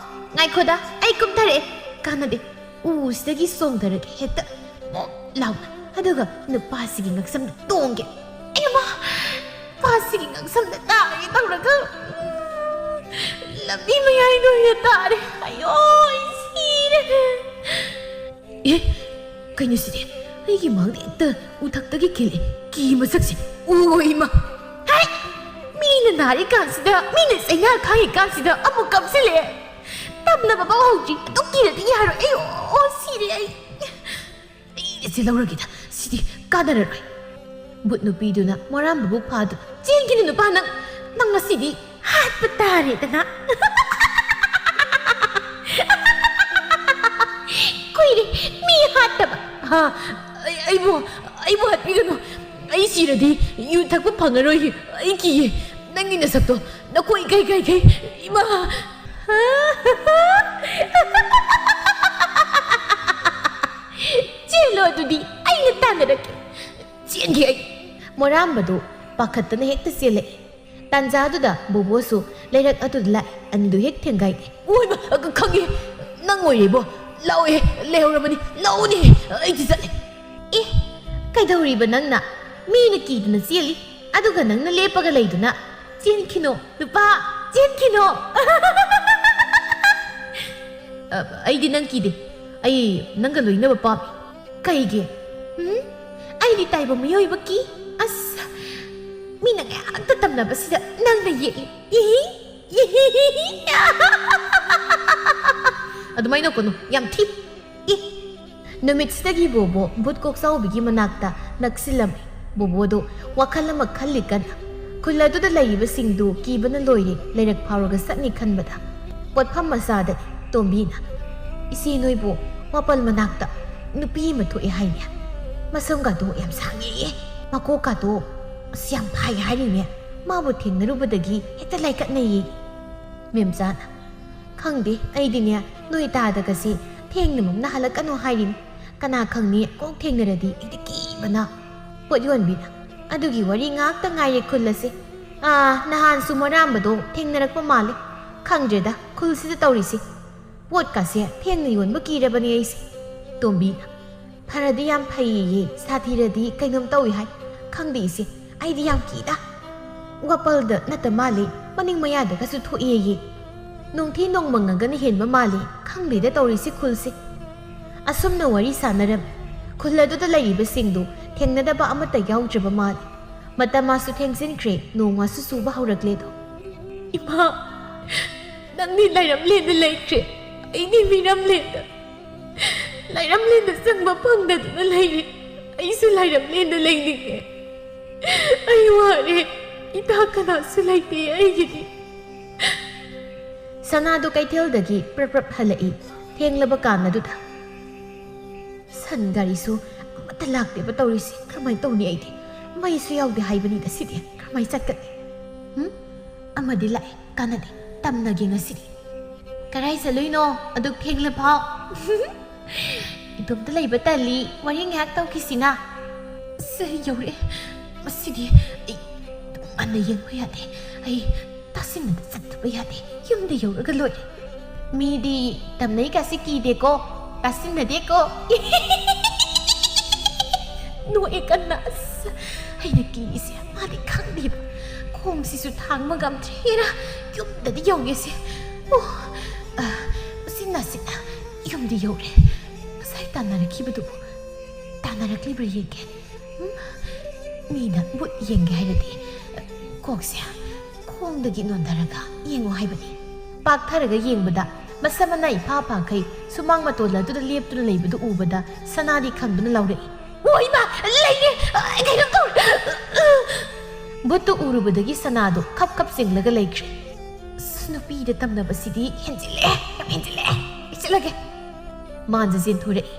ꯉꯥꯏꯈꯣꯗ, ꯑꯩ ꯀꯨꯝꯊꯔꯛꯑꯦ꯫ ꯀꯥꯟꯅꯗꯦ꯫ ꯎꯁꯤꯗꯒꯤ ꯆꯣꯡꯊꯔꯒꯦ ꯍꯦꯛꯇ ꯃꯣꯞ ꯂꯥꯎꯅ꯫ ꯑꯗꯨꯒ ꯅꯨꯄꯥꯁꯤꯒꯤ ꯉꯛꯁꯝꯗ ꯇꯣꯡꯒꯦ꯫ ꯑꯌꯃꯥ! ꯅꯨꯄꯥꯁꯤꯒꯤ ꯉꯛꯁꯝꯗ ꯇꯥꯔꯒꯦ ꯇꯧꯔꯒ, ꯎꯝ, ꯂꯝꯕꯤ ꯃꯌꯥꯏꯗ ꯑꯣꯏꯅ ꯇꯥꯔꯦ꯫ ꯑꯌꯣ, ꯑꯩ ꯁꯤꯔꯦ꯫ ꯑꯦ, ꯀꯩꯅꯣ ꯁꯤꯗꯤ? ꯑꯩꯒꯤ ꯃꯥꯡꯗ ꯍꯦꯛꯇ ꯎꯊꯛꯇꯒꯤ ꯀꯦꯜꯂꯛꯑꯦ꯫ ꯀꯤ ꯃꯁꯛꯁꯦ꯫ ꯑꯣ, ꯏꯃꯥ! ꯍꯩ! ꯃꯤꯅ ꯅꯥꯔꯤꯀꯥꯟꯁꯤꯗ, ꯃꯤꯅ ꯆꯩꯅꯥ ꯈꯥꯡꯉꯤꯀꯥꯟꯁꯤꯗ ꯑꯃꯨꯛ ꯀꯞꯁꯤꯜꯂꯛꯑꯦ꯫ ꯇꯝꯅꯕ ꯐꯥꯎ ꯍꯧꯗ꯭ꯔꯤ꯫ ꯑꯗꯨ ꯀꯤꯔꯗꯤ ꯌꯥꯔꯣꯏ꯫ ꯑꯩ, ꯑꯣ, ꯁꯤꯔꯦ ꯑꯩ꯫ ꯑꯩ ꯁꯤ ꯂꯧꯔꯒꯦꯗ꯫ ꯁꯤꯗꯤ ꯀꯥꯟꯅꯔꯔꯣꯏ꯫ ꯕꯨꯠ ꯅꯨꯄꯤꯗꯨꯅ ꯃꯣꯔꯥꯝꯕꯕꯨ ꯐꯥꯗꯨꯅ, "ꯆꯦꯟꯈꯤꯅꯨ ꯅꯨꯄꯥ, ꯅꯪ, ꯅꯪ ꯉꯁꯤꯗꯤ ꯍꯥꯠꯄ ꯇꯥꯔꯦꯗꯅ꯫" ꯀꯨꯏꯔꯦ ꯃꯤ ꯍꯥꯠꯇꯕ꯫ ꯍꯥ, ꯑꯩ, ꯑꯩꯕꯨ, ꯑꯩꯕꯨ ꯍꯥꯠꯄꯤꯒꯅꯨ꯫ ꯑꯩ ꯁꯤꯔꯗꯤ ꯌꯨ ꯊꯛꯄ ꯐꯪꯉꯔꯣꯏ꯫ ꯑꯩ ꯀꯤꯌꯦ꯫ ꯅꯪꯒꯤ ꯅꯁꯛꯇꯣ ꯅꯈꯣꯏ ꯀꯩ ꯀꯩ ꯀꯩ꯫ ꯏꯃꯥ! ꯆꯦꯜꯂꯣ ꯑꯗꯨꯗꯤ, ꯑꯩꯅ ꯇꯥꯟꯅꯔꯛꯀꯦ꯫ ꯆꯦꯟꯒꯦ ꯑꯩ꯫ ꯃꯣꯔꯥꯝꯕꯗꯨ ꯄꯥꯈꯠꯇꯅ ꯍꯦꯛꯇ ꯆꯦꯜꯂꯛꯏ꯫ ꯇꯥꯟꯖꯥꯗꯨꯗ ꯕꯣꯕꯣꯁꯨ ꯂꯩꯔꯛ ꯑꯗꯨꯗ ꯂꯥꯛꯏ꯫ ꯑꯅꯤꯗꯨ ꯍꯦꯛ ꯊꯦꯡꯒꯥꯏꯅꯩ꯫ ꯑꯣꯏꯃ! ꯑ, ꯈꯪꯉꯦ꯫ ꯅꯪ ꯑꯣꯏꯔꯦꯕꯣ꯫ ꯂꯥꯛꯑꯣꯍꯦ꯫ ꯂꯩꯍꯧꯔꯕꯅꯤ꯫ ꯂꯥꯛꯑꯣꯅꯦ꯫ ꯑꯩꯗꯤ ꯆꯠꯂꯦ꯫ ꯑꯦ, ꯀꯩꯗꯧꯔꯤꯕ ꯅꯪꯅ? ꯃꯤꯅ ꯀꯤꯗꯅ ꯆꯦꯜꯂꯤ, ꯑꯗꯨꯒ ꯅꯪꯅ ꯂꯦꯞꯄꯒ ꯂꯩꯗꯨꯅ꯫ ꯆꯦꯟꯈꯤꯅꯣ, ꯅꯨꯄꯥ, ꯆꯦꯟꯈꯤꯅꯣ꯫ ꯑ, ꯑꯩꯗꯤ ꯅꯪ ꯀꯤꯗꯦ꯫ ꯑꯩ ꯅꯪꯒ ꯂꯣꯏꯅꯕ ꯄꯥꯝꯃꯤ꯫ ꯀꯩꯒꯤ? ꯎꯝ? ꯑꯩꯗꯤ ꯇꯥꯏꯕꯪ ꯃꯤꯑꯣꯏꯕ ꯀꯤ꯫ ꯑꯁ, ꯃꯤꯅ ꯉꯥꯏꯍꯥꯛꯇ ꯇꯝꯅꯕꯁꯤꯗ ꯅꯪꯅ ꯌꯦꯠꯂꯤ꯫ ꯏꯍꯤ, ꯏꯍꯤ, ꯏꯍꯤ꯫ ꯑꯗꯨꯃꯥꯏꯅ ꯅꯣꯛꯀꯅꯨ, ꯌꯥꯝ ꯊꯤ꯫ ꯑꯦ, ꯅꯨꯃꯤꯠꯁꯤꯗꯒꯤ ꯕꯣꯕꯣ ꯕꯨꯠ ꯀꯣꯛꯆꯥꯎꯕꯤꯒꯤ ꯃꯅꯥꯛꯇ ꯅꯛꯁꯤꯜꯂꯝꯃꯤ꯫ ꯕꯣꯕꯣꯗꯣ ꯋꯥꯈꯜ ꯑꯃ ꯈꯜꯂꯤ ꯀꯟꯅ꯫ ꯈꯨꯜ ꯑꯗꯨꯗ ꯂꯩꯔꯤꯕꯁꯤꯡꯗꯨ ꯀꯤꯕꯅ ꯂꯣꯏꯔꯦ꯫ ꯂꯩꯔꯛ ꯐꯥꯎꯔꯒ ꯆꯠꯅꯤ ꯈꯟꯕꯗ ꯄꯣꯠꯐꯝ ꯃꯆꯥꯗ ꯇꯣꯝꯕꯤꯅ, "ꯏꯆꯦ, ꯅꯣꯏꯕꯨ ꯋꯥꯄꯜ ꯃꯅꯥꯛꯇ ꯅꯨꯄꯤ ꯑꯃ ꯊꯣꯛꯑꯦ ꯍꯥꯏꯅꯦ꯫ ꯃꯁꯝꯒꯗꯣ ꯌꯥꯝ ꯁꯥꯡꯉꯦꯌꯦ, ꯃꯀꯣꯛꯀꯗꯣ ꯑꯁ ꯌꯥꯝ ꯐꯥꯏ ꯍꯥꯏꯔꯤꯅꯦ꯫ ꯃꯥꯕꯨ ꯊꯦꯡꯅꯔꯨꯕꯗꯒꯤ ꯍꯦꯛꯇ ꯂꯥꯏꯀꯠꯅꯩꯌꯦ꯫" ꯃꯦꯝꯆꯥꯅ, "ꯈꯪꯗꯦ, ꯑꯩꯗꯤꯅꯦ ꯅꯣꯏ ꯇꯥꯗꯒꯁꯦ ꯊꯦꯡꯅꯃꯛꯅ ꯍꯜꯂꯛꯀꯅꯨ ꯍꯥꯏꯔꯤꯅꯤ꯫ ꯀꯅꯥ ꯈꯪꯅꯤ, ꯀꯣꯛ ꯊꯦꯡꯅꯔꯗꯤ ꯑꯩꯗꯤ ꯀꯤꯕꯅ꯫" ꯄꯣꯠ ꯌꯣꯟꯕꯤꯅ, "ꯑꯗꯨꯒꯤ ꯋꯥꯔꯤ ꯉꯥꯛꯇ ꯉꯥꯏꯔꯦ ꯈꯨꯜ ꯑꯁꯦ꯫ ꯑꯥ, ꯅꯍꯥꯟꯁꯨ ꯃꯣꯔꯥꯝꯕꯗꯣ ꯊꯦꯡꯅꯔꯛꯄ ꯃꯥꯜꯂꯦ꯫ ꯈꯪꯗ꯭ꯔꯦꯗ ꯈꯨꯜꯁꯤꯗ ꯇꯧꯔꯤꯁꯦ꯫ ꯄꯣꯠꯀꯥꯁꯦ ꯊꯦꯡꯅ ꯌꯣꯟꯕ ꯀꯤꯔꯕꯅꯦ ꯑꯩꯁꯦ꯫" ꯇꯣꯝꯕꯤꯅ, "ꯐꯔꯗꯤ ꯌꯥꯝ ꯐꯩꯌꯦ, ꯁꯥꯊꯤꯔꯗꯤ ꯀꯩꯅꯣꯝ ꯇꯧꯏ ꯍꯥꯏ꯫ ꯈꯪꯗꯦ ꯏꯆꯦ, ꯑꯩꯗꯤ ꯌꯥꯝ ꯀꯤꯗ꯫ ꯋꯥꯄꯜꯗ ꯅꯠꯇ ꯃꯥꯜꯂꯦ, ꯃꯅꯤꯡ ꯃꯌꯥꯗꯒꯁꯨ ꯊꯣꯛꯑꯦꯌꯦ꯫ ꯅꯣꯡꯊꯤ ꯅꯣꯡꯃꯪꯉꯒꯅ ꯍꯦꯟꯕ ꯃꯥꯜꯂꯦ, ꯈꯪꯗꯦꯗ ꯇꯧꯔꯤꯁꯤ ꯈꯨꯜꯁꯦ꯫" ꯑꯁꯨꯝꯅ ꯋꯥꯔꯤ ꯁꯥꯟꯅꯔꯝꯃꯤ꯫ ꯈꯨꯜ ꯑꯗꯨꯗ ꯂꯩꯔꯤꯕꯁꯤꯡꯗꯨ ꯊꯦꯡꯅꯗꯕ ꯑꯃꯠꯇ ꯌꯥꯎꯗ꯭ꯔꯕ ꯃꯥꯜꯂꯤ꯫ ꯃꯇꯝ ꯃꯥꯁꯨ ꯊꯦꯡꯖꯤꯟꯈ꯭ꯔꯦ, ꯅꯣꯡ ꯃꯥꯁꯨ ꯆꯨꯕ ꯍꯧꯔꯛꯂꯦꯗꯣ꯫ "ꯏꯃꯥ, ꯅꯪꯗꯤ ꯂꯥꯏꯔꯝꯂꯦꯟꯗ ꯂꯩꯈ꯭ꯔꯦ, ꯑꯩꯗꯤ ꯃꯤꯔꯝꯂꯦꯟꯗ꯫ ꯂꯥꯏꯔꯝꯂꯦꯟꯗ ꯆꯪꯕ ꯐꯪꯗꯗꯨꯅ ꯂꯩꯔꯦ꯫ ꯑꯩꯁꯨ ꯂꯥꯏꯔꯝꯂꯦꯟꯗ ꯂꯩꯅꯤꯡꯉꯦ꯫ ꯑꯩ ꯋꯥꯔꯦ꯫ ꯏꯇꯥ ꯀꯅꯥꯁꯨ ꯂꯩꯇꯦ ꯑꯩꯒꯤꯗꯤ꯫" ꯁꯅꯥꯗꯨ ꯀꯩꯊꯦꯜꯗꯒꯤ ꯄ꯭ꯔꯞ ꯄ꯭ꯔꯞ ꯍꯜꯂꯛꯏ꯫ ꯊꯦꯡꯂꯕ ꯀꯥꯟ ꯑꯗꯨꯗ ꯁꯟ ꯒꯥꯔꯤꯁꯨ ꯑꯃꯠꯇ ꯂꯥꯛꯇꯦꯕ ꯇꯧꯔꯤꯁꯦ꯫ ꯀꯔꯝꯍꯥꯏꯅ ꯇꯧꯅꯤ ꯑꯩꯗꯤ? ꯃꯩꯁꯨ ꯌꯥꯎꯗꯦ ꯍꯥꯏꯕꯅꯤꯗ ꯁꯤꯗꯤ꯫ ꯀꯔꯝꯍꯥꯏꯅ ꯆꯠꯀꯅꯤ? ꯍꯨꯝ? ꯑꯃꯗꯤ ꯂꯥꯛꯑꯦ꯫ ꯀꯥꯟꯅꯗꯦ꯫ ꯇꯝꯅꯒꯦ ꯉꯁꯤꯗꯤ꯫ "ꯀꯔꯥꯏ ꯆꯠꯂꯨꯏꯅꯣ? ꯑꯗꯨꯛ ꯊꯦꯡꯂꯐꯥꯎ?" "ꯏꯇꯣꯝꯇ ꯂꯩꯕ ꯇꯜꯂꯤ꯫ ꯋꯥꯔꯤ ꯉꯥꯏꯍꯥꯛ ꯇꯧꯈꯤꯁꯤꯅ꯫" ꯑꯁ, ꯌꯧꯔꯛꯑꯦ꯫ ꯃꯁꯤꯗꯤ ꯑꯩ ꯇꯣꯉꯥꯟꯅ ꯌꯦꯡꯕ ꯌꯥꯗꯦ꯫ ꯑꯩ ꯇꯥꯁꯤꯟꯅꯗ ꯆꯠꯇꯕ ꯌꯥꯗꯦ꯫ ꯌꯨꯝꯗ ꯌꯧꯔꯒ ꯂꯣꯏꯔꯦ꯫ ꯃꯤꯗꯤ ꯇꯝꯅꯩꯒꯁꯦ ꯀꯤꯗꯦꯀꯣ, ꯇꯥꯁꯤꯟꯅꯗꯦꯀꯣ꯫ ꯅꯣꯛꯑꯦ ꯀꯟꯅ꯫ ꯑꯁ, ꯑꯩꯅ ꯀꯤꯔꯤꯁꯦ ꯃꯥꯗꯤ ꯈꯪꯗꯦꯕ꯫ ꯈꯣꯡꯁꯤꯁꯨ ꯊꯥꯡꯕ ꯉꯝꯗ꯭ꯔꯦ꯫ ꯍꯦꯔꯥ, ꯌꯨꯝꯗꯗꯤ ꯌꯧꯒꯦꯁꯦ꯫ ꯑꯣ, ꯑ, ꯎꯆꯤꯟ ꯅꯥꯆꯤꯟꯅ ꯌꯨꯝꯗꯤ ꯌꯧꯔꯦ꯫ ꯉꯁꯥꯏ ꯇꯥꯟꯅꯔꯛꯈꯤꯕꯗꯨꯕꯨ ꯇꯥꯟꯅꯔꯛꯂꯤꯕ꯭ꯔꯥ ꯌꯦꯡꯒꯦ꯫ ꯎꯝ, ꯃꯤꯅ ꯃꯨꯠ ꯌꯦꯡꯒꯦ ꯍꯥꯏꯔꯗꯤ ꯀꯣꯛꯁꯦ ꯈꯣꯡꯗꯒꯤ ꯅꯣꯟꯊꯔꯒ ꯌꯦꯡꯉꯣ ꯍꯥꯏꯕꯅꯤ꯫ ꯄꯥꯛꯊꯔꯒ ꯌꯦꯡꯕꯗ ꯃꯁꯝ ꯃꯅꯥ ꯏꯐꯥ ꯐꯥꯈꯩ ꯁꯨꯃꯥꯡ ꯃꯇꯣꯜ ꯑꯗꯨꯗ ꯂꯦꯞꯇꯨꯅ ꯂꯩꯕꯗꯨ ꯎꯕꯗ ꯁꯅꯥꯗꯤ ꯈꯪꯗꯨꯅ ꯂꯥꯎꯔꯛꯏ, "ꯑꯣ ꯏꯃꯥ, ꯂꯩꯔꯦ! ꯑ, ꯀꯩꯅꯣꯝ ꯇꯧꯔꯦ!" ꯚꯨꯠꯇꯨ ꯎꯔꯨꯕꯗꯒꯤ ꯁꯅꯥꯗꯨ ꯈꯞ ꯈꯞ ꯆꯤꯡꯂꯒ ꯂꯩꯈ꯭ꯔꯦ꯫ "ꯑꯁ, ꯅꯨꯄꯤꯗ ꯇꯝꯅꯕꯁꯤꯗꯤ ꯍꯦꯟꯖꯤꯜꯂꯦ, ꯌꯥꯝ ꯍꯦꯟꯖꯤꯜꯂꯦ꯫ ꯑꯩ ꯆꯠꯂꯒꯦ꯫" ꯃꯥꯟꯖ ꯆꯦꯟꯊꯣꯔꯛꯏ꯫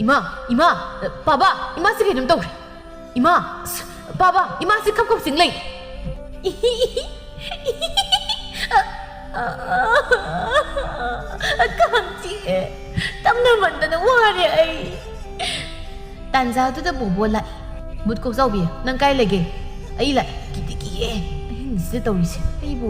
"ꯏꯃꯥ, ꯏꯃꯥ, ꯄꯥꯕ, ꯏꯃꯥꯁꯤ ꯀꯩꯅꯣꯝ ꯇꯧꯔꯦ꯫ ꯏꯃꯥ, ꯑꯁ, ꯄꯥꯕ, ꯏꯃꯥꯁꯤ ꯈꯞ ꯈꯞ ꯆꯤꯡ ꯂꯩ꯫" "ꯀꯥꯡ ꯆꯤꯛꯑꯦ꯫ ꯇꯝꯅꯃꯟꯗꯅ ꯋꯥꯔꯦ ꯑꯩ꯫" ꯇꯥꯟꯖꯥꯗꯨꯗ ꯕꯣꯕꯣ ꯂꯥꯛꯏ꯫ "ꯚꯨꯠ ꯀꯣꯛꯆꯥꯎꯕꯤ, ꯅꯪ ꯀꯥꯏ ꯂꯩꯒꯦ?" "ꯑꯩ ꯂꯥꯛꯑꯦ꯫" "ꯀꯤꯗꯤ ꯀꯤꯌꯦ ꯑꯍꯤꯡꯁꯤꯗ ꯇꯧꯔꯤꯁꯦ ꯑꯩꯕꯨ꯫"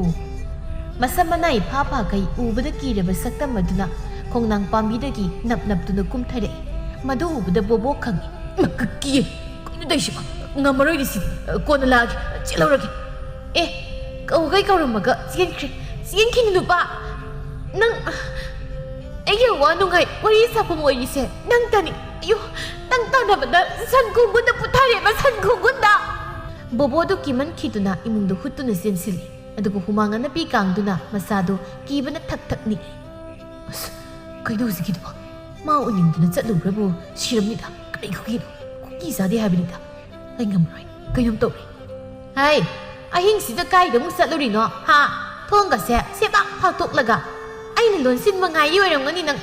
ꯃꯁꯝ ꯃꯅꯥ ꯏꯐꯥ ꯐꯥꯈꯩ ꯎꯕꯗ ꯀꯤꯔꯕ ꯁꯛꯇꯝ ꯑꯗꯨꯅ ꯈꯣꯡꯅꯥꯡ ꯄꯥꯝꯕꯤꯗꯒꯤ ꯅꯞ ꯅꯞꯇꯨꯅ ꯀꯨꯝꯊꯔꯛꯏ꯫ ꯃꯗꯨ ꯎꯕꯗ ꯕꯣꯕꯣ ꯈꯪꯉꯤ꯫ "ꯏꯃꯥ, ꯀ-, ꯀꯤꯌꯦ꯫ ꯀꯩꯅꯣ ꯇꯧꯔꯤꯁꯤꯕꯣ? ꯉꯝꯃꯔꯣꯏꯅꯦ ꯁꯤꯗꯤ꯫ ꯀꯣꯟꯅ ꯂꯥꯛꯑꯒꯦ꯫ ꯆꯦꯜꯍꯧꯔꯒꯦ꯫" "ꯑꯦ, ꯀꯧꯒꯩ ꯀꯧꯔꯝꯃꯒ ꯆꯦꯟꯈ꯭ꯔꯦ꯫ ꯆꯦꯟꯈꯤꯅꯨ ꯅꯨꯄꯥ꯫ ꯅꯪ ꯑꯩꯒꯤ ꯑꯋꯥ ꯅꯨꯡꯉꯥꯏ ꯋꯥꯔꯤ ꯁꯥꯐꯝ ꯑꯣꯏꯔꯤꯁꯦ ꯅꯪꯇꯅꯤ꯫ ꯑꯌꯣ, ꯅꯪ ꯇꯥꯟꯅꯕꯗ ꯁꯟ ꯈꯣꯡꯒꯨꯟꯗ ꯄꯨꯊꯔꯦꯕ, ꯁꯟ ꯈꯣꯡꯒꯨꯟꯗ꯫" ꯕꯣꯕꯣꯗꯨ ꯀꯤꯃꯟꯈꯤꯗꯨꯅ ꯏꯃꯨꯡꯗ ꯍꯨꯠꯇꯨꯅ ꯆꯦꯟꯁꯤꯜꯂꯤ꯫ ꯑꯗꯨꯒ ꯍꯨꯃꯥꯡ ꯑꯅꯞꯄꯤ ꯀꯥꯡꯗꯨꯅ ꯃꯁꯥꯗꯨ ꯀꯤꯕꯅ ꯊꯛ ꯊꯛ ꯅꯤꯛꯏ꯫ "ꯑꯁ, ꯀꯩꯅꯣ ꯍꯧꯖꯤꯛꯀꯤꯗꯨꯕꯣ? ꯃꯥ ꯎꯅꯤꯡꯗꯅ ꯆꯠꯂꯨꯕ꯭ꯔꯕꯨ ꯁꯤꯔꯝꯅꯤꯗ꯫ ꯀꯔꯤ ꯈꯨꯀꯤꯅꯣ? ꯈꯨꯀꯤ ꯆꯥꯗꯦ ꯍꯥꯏꯕꯅꯤꯗ꯫ ꯑꯩ ꯉꯝꯃꯔꯣꯏ꯫ ꯀꯩꯅꯣꯝ ꯇꯧꯔꯦ꯫" "ꯍꯥꯏ, ꯑꯍꯤꯡꯁꯤꯗ ꯀꯥꯏꯗ ꯑꯃꯨꯛ ꯆꯠꯂꯨꯔꯤꯅꯣ, ꯍꯥ? ꯊꯣꯡꯒꯁꯦ ꯁꯦꯕꯥꯛ ꯐꯥꯛꯇꯣꯛꯂꯒ ꯑꯩꯅ ꯂꯣꯟꯁꯤꯟꯕ ꯉꯥꯏꯔꯤ ꯑꯣꯏꯔꯝꯒꯅꯤ ꯅꯪ꯫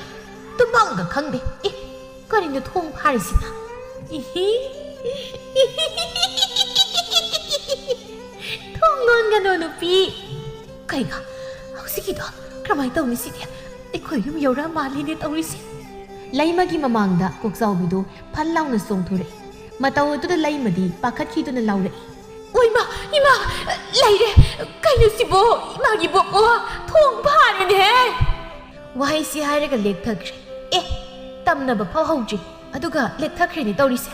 ꯇꯨꯝꯐꯝꯒ ꯈꯪꯗꯦ꯫ ꯑꯦ, ꯀꯔꯤꯅꯣ ꯊꯣꯡ ꯐꯥꯔꯤꯁꯤꯅ? ꯏꯍꯤ꯫ ꯊꯣꯡ ꯂꯣꯟꯒꯅꯣ, ꯅꯨꯄꯤ꯫" "ꯀꯩꯅꯣ ꯍꯧꯖꯤꯛꯀꯤꯗꯣ? ꯀꯔꯝꯍꯥꯏꯅ ꯇꯧꯅꯤ ꯁꯤꯗꯤ? ꯑꯩꯈꯣꯏ ꯌꯨꯝ ꯌꯧꯔꯛꯑ ꯃꯥꯜꯂꯤꯅꯦ ꯇꯧꯔꯤꯁꯦ꯫" ꯂꯩꯃꯒꯤ ꯃꯃꯥꯡꯗ ꯀꯣꯛꯆꯥꯎꯕꯤꯗꯨ ꯐꯟ ꯂꯥꯎꯅ ꯆꯣꯡꯊꯣꯔꯛꯏ꯫ ꯃꯇꯧ ꯑꯗꯨꯗ ꯂꯩꯃꯗꯤ ꯄꯥꯈꯠꯈꯤꯗꯨꯅ ꯂꯥꯎꯔꯛꯏ꯫ "ꯑꯣꯏꯃ, ꯏꯃꯥ, ꯂꯩꯔꯦ꯫ ꯀꯩꯅꯣ ꯁꯤꯕꯣ? ꯏꯃꯥꯒꯤ ꯕꯣꯕꯣ ꯊꯣꯡ ꯐꯥꯔꯦꯅꯦꯍꯦ!" ꯋꯥꯍꯩꯁꯤ ꯍꯥꯏꯔꯒ ꯂꯦꯛꯊꯈ꯭ꯔꯦ꯫ ꯑꯦ, ꯇꯝꯅꯕ ꯐꯥꯎ ꯍꯧꯗ꯭ꯔꯤ, ꯑꯗꯨꯒ ꯂꯦꯛꯊꯈ꯭ꯔꯦꯅꯦ ꯇꯧꯔꯤꯁꯦ꯫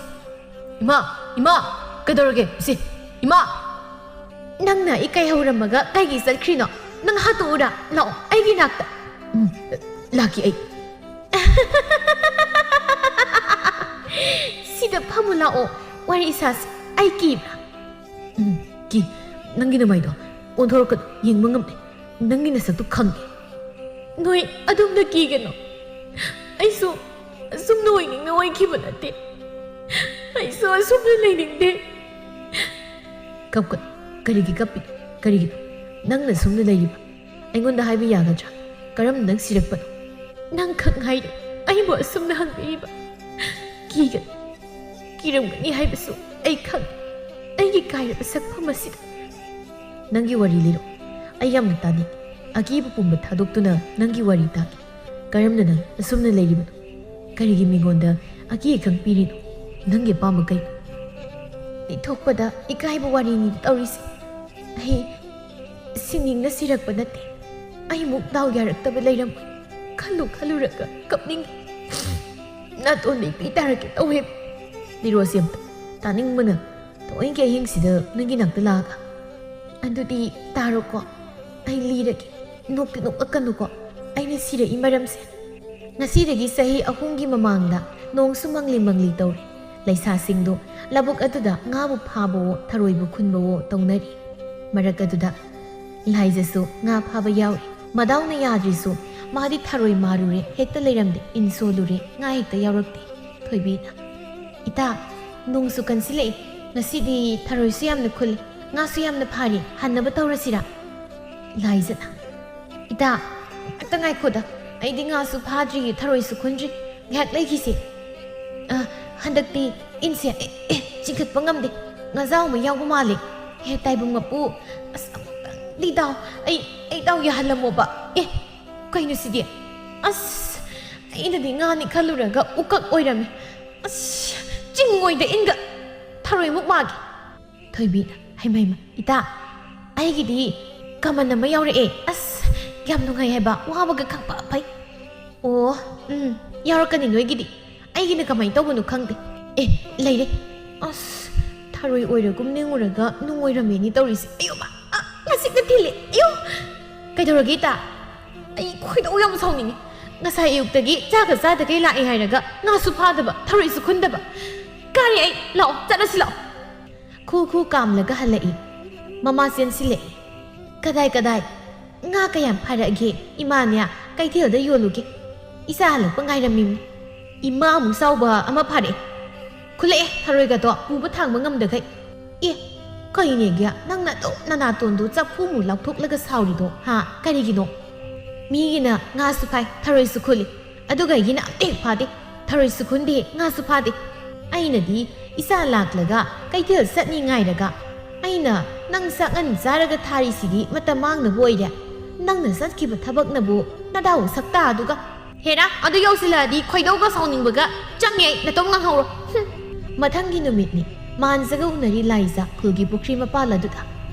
"ꯏꯃꯥ, ꯏꯃꯥ, ꯀꯩꯗꯧꯔꯒꯦ? ꯁꯤ, ꯏꯃꯥ!" "ꯅꯪꯅ ꯏꯀꯥꯏ ꯍꯧꯔꯝꯃꯒ ꯀꯩꯒꯤ ꯆꯠꯈ꯭ꯔꯤꯅꯣ? ꯅꯪ ꯍꯥꯠꯇꯣꯛꯎꯔꯥ? ꯂꯥꯛꯑꯣ, ꯑꯩꯒꯤ ꯅꯥꯛꯇ꯫" "ꯎꯝ, ꯂꯥꯛꯀꯦ ꯑꯩ꯫" "ꯁꯤꯗ ꯐꯝꯃꯨ ꯂꯥꯛꯑꯣ, ꯋꯥꯔꯤ ꯁꯥꯁꯤ꯫ ꯑꯩ ꯀꯤꯕ꯭ꯔꯥ?" "ꯎꯝ, ꯀꯤ꯫ ꯅꯪꯒꯤ ꯅꯃꯥꯏꯗꯣ ꯑꯣꯟꯊꯣꯔꯛꯀꯅꯨ, ꯌꯦꯡꯕ ꯉꯝꯗꯦ꯫ ꯅꯪꯒꯤ ꯅꯁꯛꯇꯨ ꯈꯪꯉꯦ꯫" "ꯅꯣꯏ ꯑꯗꯣꯝꯗ ꯀꯤꯒꯅꯨ꯫ ꯑꯩꯁꯨ ꯑꯁꯨꯝꯅ ꯑꯣꯏꯅꯤꯡꯅ ꯑꯣꯏꯈꯤꯕ ꯅꯠꯇꯦ꯫ ꯑꯩꯁꯨ ꯑꯁꯨꯝꯅ ꯂꯩꯅꯤꯡꯗꯦ꯫" "ꯀꯞꯀꯅꯨ, ꯀꯔꯤꯒꯤ ꯀꯞꯄꯤꯅꯣ? ꯀꯔꯤꯒꯤꯅꯣ? ꯅꯪꯅ ꯁꯨꯝꯅ ꯂꯩꯔꯤꯕ? ꯑꯩꯉꯣꯟꯗ ꯍꯥꯏꯕ ꯌꯥꯒꯗ꯭ꯔꯥ? ꯀꯔꯝꯅ ꯅꯪ ꯁꯤꯔꯛꯄꯅꯣ? ꯅꯪ ꯈꯛ ꯉꯥꯏꯔꯦ ꯑꯩꯕꯨ ꯑꯁꯨꯝꯅ ꯍꯪꯕꯤꯔꯤꯕ꯫ ꯀꯤꯒꯅꯤ, ꯀꯤꯔꯝꯒꯅꯤ ꯍꯥꯏꯕꯁꯨ ꯑꯩ ꯈꯪꯏ꯫ ꯑꯩꯒꯤ ꯀꯥꯏꯔꯕ ꯁꯛꯐꯝ ꯑꯁꯤꯗ꯫ ꯅꯪꯒꯤ ꯋꯥꯔꯤ ꯂꯤꯔꯣ꯫ ꯑꯩ ꯌꯥꯝꯅ ꯇꯥꯅꯤꯡꯏ꯫ ꯑꯀꯤꯕ ꯄꯨꯝꯕ ꯊꯥꯗꯣꯛꯇꯨꯅ ꯅꯪꯒꯤ ꯋꯥꯔꯤ ꯇꯥꯒꯦ꯫ ꯀꯔꯝꯅ ꯅꯪ ꯑꯁꯨꯝꯅ ꯂꯩꯔꯤꯕꯅꯣ? ꯀꯔꯤꯒꯤ ꯃꯤꯉꯣꯟꯗ ꯑꯀꯤ ꯑꯈꯪ ꯄꯤꯔꯤꯅꯣ? ꯅꯪꯒꯤ ꯑꯄꯥꯝꯕ ꯀꯩꯅꯣ? ꯂꯤꯊꯣꯛꯄꯗ ꯏꯀꯥꯏꯕ ꯋꯥꯔꯤꯅꯤ ꯇꯧꯔꯤꯁꯦ꯫ ꯑꯩ ꯁꯤꯅꯤꯡꯅ ꯁꯤꯔꯛꯄ ꯅꯠꯇꯦ꯫ ꯑꯩꯃꯨꯛ ꯗꯥꯎ ꯌꯥꯔꯛꯇꯕ ꯂꯩꯔꯝꯃꯣꯏ꯫ ꯈꯜꯂꯨ ꯈꯜꯂꯨꯔꯒ ꯀꯞꯅꯤꯡꯉꯤ꯫ ꯅꯥꯇꯣꯟꯗꯩ ꯄꯤ ꯇꯥꯔꯛꯀꯦ ꯇꯧꯋꯦ꯫ ꯂꯤꯔꯣꯁꯦ ꯑꯝꯇ꯫ ꯇꯥꯅꯤꯡꯕꯅ ꯊꯑꯣꯏꯒꯤ ꯑꯍꯤꯡꯁꯤꯗ ꯅꯪꯒꯤ ꯅꯥꯛꯇ ꯂꯥꯛꯑꯒ꯫ ꯑꯗꯨꯗꯤ ꯇꯥꯔꯣꯀꯣ꯫ ꯑꯩ ꯂꯤꯔꯒꯦ꯫ ꯅꯣꯛꯇꯤ ꯅꯣꯛꯂꯛꯀꯅꯨꯀꯣ꯫ ꯑꯩꯅ ꯁꯤꯔꯛꯏ ꯃꯔꯝꯁꯦ꯫ ꯉꯁꯤꯗꯒꯤ ꯆꯍꯤ ꯑꯍꯨꯝꯒꯤ ꯃꯃꯥꯡꯗ ꯅꯣꯡꯁꯨ ꯃꯪꯂꯤ ꯃꯪꯂꯤ ꯇꯧꯔꯤ꯫ ꯂꯩꯁꯥꯁꯤꯡꯗꯣ ꯂꯧꯕꯨꯛ ꯑꯗꯨꯗ ꯉꯥꯕꯨ ꯐꯥꯕꯋꯣ, ꯊꯔꯣꯏꯕꯨ ꯈꯨꯟꯕꯋꯣ ꯇꯧꯅꯔꯤ꯫ ꯃꯔꯛ ꯑꯗꯨꯗ ꯂꯥꯏꯖꯁꯨ ꯉꯥ ꯐꯥꯕ ꯌꯥꯎꯔꯤ꯫ ꯃꯗꯥꯎꯅ ꯌꯥꯗ꯭ꯔꯤꯁꯨ ꯃꯥꯗꯤ ꯊꯔꯣꯏ ꯃꯥꯔꯨꯔꯦ ꯍꯦꯛꯇ ꯂꯩꯔꯝꯗꯦ, ꯏꯟ ꯁꯣꯜꯂꯨꯔꯦ ꯉꯥ ꯍꯦꯛꯇ ꯌꯥꯎꯔꯛꯇꯦ꯫ ꯊꯣꯏꯕꯤꯅ, "ꯏꯇꯥ, ꯅꯣꯡꯁꯨ ꯀꯟꯁꯤꯜꯂꯛꯏ꯫ ꯉꯁꯤꯗꯤ ꯊꯔꯣꯏꯁꯨ ꯌꯥꯝꯅ ꯈꯨꯜꯂꯤ, ꯉꯥꯁꯨ ꯌꯥꯝꯅ ꯐꯥꯔꯤ, ꯍꯟꯅꯕ ꯇꯧꯔꯁꯤꯔꯥ?" ꯂꯥꯏꯖꯅ, "ꯏꯇꯥ, ꯉꯥꯛꯇ ꯉꯥꯏꯈꯣꯗ꯫ ꯑꯩꯗꯤ ꯉꯥꯁꯨ ꯐꯥꯗ꯭ꯔꯤ, ꯊꯔꯣꯏꯁꯨ ꯈꯨꯟꯗ꯭ꯔꯤ꯫ ꯉꯥꯏꯍꯥꯛ ꯂꯩꯈꯤꯁꯦ꯫ ꯑ, ꯍꯟꯗꯛꯇꯤ ꯏꯟꯁꯦ, ꯑꯦ, ꯑꯦ, ꯆꯤꯡꯈꯠꯄ ꯉꯝꯗꯦ꯫ ꯉꯥꯖꯥꯎ ꯑꯃ ꯌꯥꯎꯕ ꯃꯥꯜꯂꯦ꯫ ꯍꯦ, ꯇꯥꯏꯕꯪ ꯃꯄꯨ, ꯑꯁ, ꯑꯃꯨꯛꯇꯪꯗꯤ ꯗꯥꯎ, ꯑꯩ, ꯑꯩ ꯗꯥꯎ ꯌꯥꯍꯜꯂꯝꯃꯣꯕ꯫ ꯑꯦ, ꯀꯩꯅꯣ ꯁꯤꯗꯤ? ꯑꯁ, ꯑꯩꯅꯗꯤ ꯉꯥꯅꯤ ꯈꯜꯂꯨꯔꯒ ꯎꯀꯛ ꯑꯣꯏꯔꯝꯃꯦ꯫ ꯑꯁ, ꯆꯤꯡꯉꯣꯏꯗ ꯏꯟꯒ ꯊꯔꯣꯏꯃꯨꯛ ꯃꯥꯒꯦ꯫" ꯊꯣꯏꯕꯤꯅ, "ꯍꯩꯃ, ꯍꯩꯃ, ꯏꯇꯥ, ꯑꯩꯒꯤꯗꯤ ꯀꯃꯟ ꯑꯃ ꯌꯥꯎꯔꯛꯑꯦ꯫ ꯑꯁ, ꯌꯥꯝ ꯅꯨꯡꯉꯥꯏ ꯍꯥꯏꯕ, ꯋꯥꯕꯒ ꯈꯪꯕ ꯐꯩ꯫" "ꯑꯣ, ꯎꯝ, ꯌꯥꯎꯔꯛꯀꯅꯤ ꯅꯣꯏꯒꯤꯗꯤ꯫ ꯑꯩꯒꯤꯅ ꯀꯃꯥꯏꯅ ꯇꯧꯕꯅꯣ ꯈꯪꯗꯦ꯫ ꯑꯦ, ꯂꯩꯔꯦ꯫ ꯑꯁ, ꯊꯔꯣꯏ ꯑꯣꯏꯔꯒꯨꯝ ꯅꯤꯡꯉꯨꯔꯒ ꯅꯨꯡ ꯑꯣꯏꯔꯝꯃꯦꯅꯤ ꯇꯧꯔꯤꯁꯦ꯫ ꯑꯌꯣ, ꯃꯥ, ꯑ, ꯉꯁꯤꯛꯅ ꯊꯤꯜꯂꯦ꯫ ꯑꯌꯣ!" "ꯀꯩꯗꯧꯔꯒꯦ, ꯏꯇꯥ?" "ꯑꯩ ꯈꯣꯏꯗꯧ ꯌꯥꯝ ꯁꯥꯎꯅꯤꯡꯉꯤ꯫ ꯉꯁꯥꯏ ꯑꯌꯨꯛꯇꯒꯤ ꯆꯥꯒ ꯆꯥꯗꯈꯩ ꯂꯥꯛꯑꯦ ꯍꯥꯏꯔꯒ ꯉꯥꯁꯨ ꯐꯥꯗꯕ, ꯊꯔꯣꯏꯁꯨ ꯈꯨꯟꯗꯕ꯫ ꯀꯥꯔꯤ ꯑꯩ꯫ ꯂꯥꯛꯑꯣ, ꯆꯠꯂꯁꯤ ꯂꯥꯛꯑꯣ꯫" ꯈꯨ ꯈꯨ ꯀꯥꯝꯂꯒ ꯍꯜꯂꯛꯏ꯫ ꯃꯃꯥ ꯆꯦꯟꯁꯤꯜꯂꯛꯏ꯫ "ꯀꯗꯥꯏ, ꯀꯗꯥꯏ? ꯉꯥ ꯀꯌꯥꯝ ꯐꯥꯔꯛꯑꯒꯦ? ꯏꯃꯥꯅꯦ ꯀꯩꯊꯦꯜꯗ ꯌꯣꯜꯂꯨꯒꯦ꯫ ꯏꯆꯥ ꯍꯜꯂꯛꯄ ꯉꯥꯏꯔꯝꯃꯤꯝꯅꯤ꯫" "ꯏꯃꯥ ꯑꯃꯨꯛ ꯆꯥꯎꯕ ꯑꯃ ꯐꯥꯔꯛꯑꯦ꯫ ꯈꯨꯜꯂꯛꯑꯦ ꯊꯔꯣꯏꯒꯗꯣ ꯄꯨꯕ ꯊꯥꯡꯕ ꯉꯝꯗꯈꯩ꯫" "ꯑꯦ, ꯀꯩꯅꯦꯒꯦ, ꯅꯪꯅ ꯑꯗꯨꯝ ꯅꯅꯥꯇꯣꯟꯗꯣ ꯆꯐꯨꯃꯨꯛ ꯂꯥꯎꯊꯣꯛꯂꯒ ꯁꯥꯎꯔꯤꯗꯣ, ꯍꯥ? ꯀꯔꯤꯒꯤꯅꯣ? ꯃꯤꯒꯤꯅ ꯉꯥꯁꯨ ꯐꯥꯏ, ꯊꯔꯣꯏꯁꯨ ꯈꯨꯜꯂꯤ, ꯑꯗꯨꯒ ꯑꯩꯒꯤꯅ ꯑꯝꯇ ꯍꯦꯛ ꯐꯥꯗꯦ, ꯊꯔꯣꯏꯁꯨ ꯈꯨꯟꯗꯦ, ꯉꯥꯁꯨ ꯐꯥꯗꯦ꯫ ꯑꯩꯅꯗꯤ ꯏꯆꯥ ꯂꯥꯛꯂꯒ ꯀꯩꯊꯦꯜ ꯆꯠꯅꯤ ꯉꯥꯏꯔꯒ, ꯑꯩꯅ ꯅꯪ ꯆꯥꯛ ꯉꯟ ꯆꯥꯔꯒ ꯊꯥꯔꯤꯁꯤꯗꯤ ꯃꯇꯝ ꯃꯥꯡꯅꯕ ꯑꯣꯏꯔꯦ꯫ ꯅꯪꯅ ꯆꯠꯈꯤꯕ ꯊꯕꯛꯅꯕꯨ ꯅꯗꯥꯎ ꯁꯛꯇꯥꯗꯨꯒ꯫ ꯍꯦꯔꯥ, ꯑꯗꯨ ꯌꯧꯁꯤꯜꯂꯛꯑꯗꯤ ꯈꯣꯏꯗꯧꯒ ꯁꯥꯎꯅꯤꯡꯕꯒ ꯆꯪꯉꯦ ꯑꯩ, ꯅꯇꯣꯝ ꯉꯥꯡꯍꯧꯔꯣ꯫ ꯍꯨꯝ꯫ ꯃꯊꯪꯒꯤ ꯅꯨꯃꯤꯠꯅꯤ꯫ ꯃꯥꯟꯖꯒ ꯎꯅꯔꯤ ꯂꯥꯏꯖ ꯈꯨꯜꯒꯤ ꯄꯨꯈ꯭ꯔꯤ ꯃꯄꯥꯜ ꯑꯗꯨꯗ꯫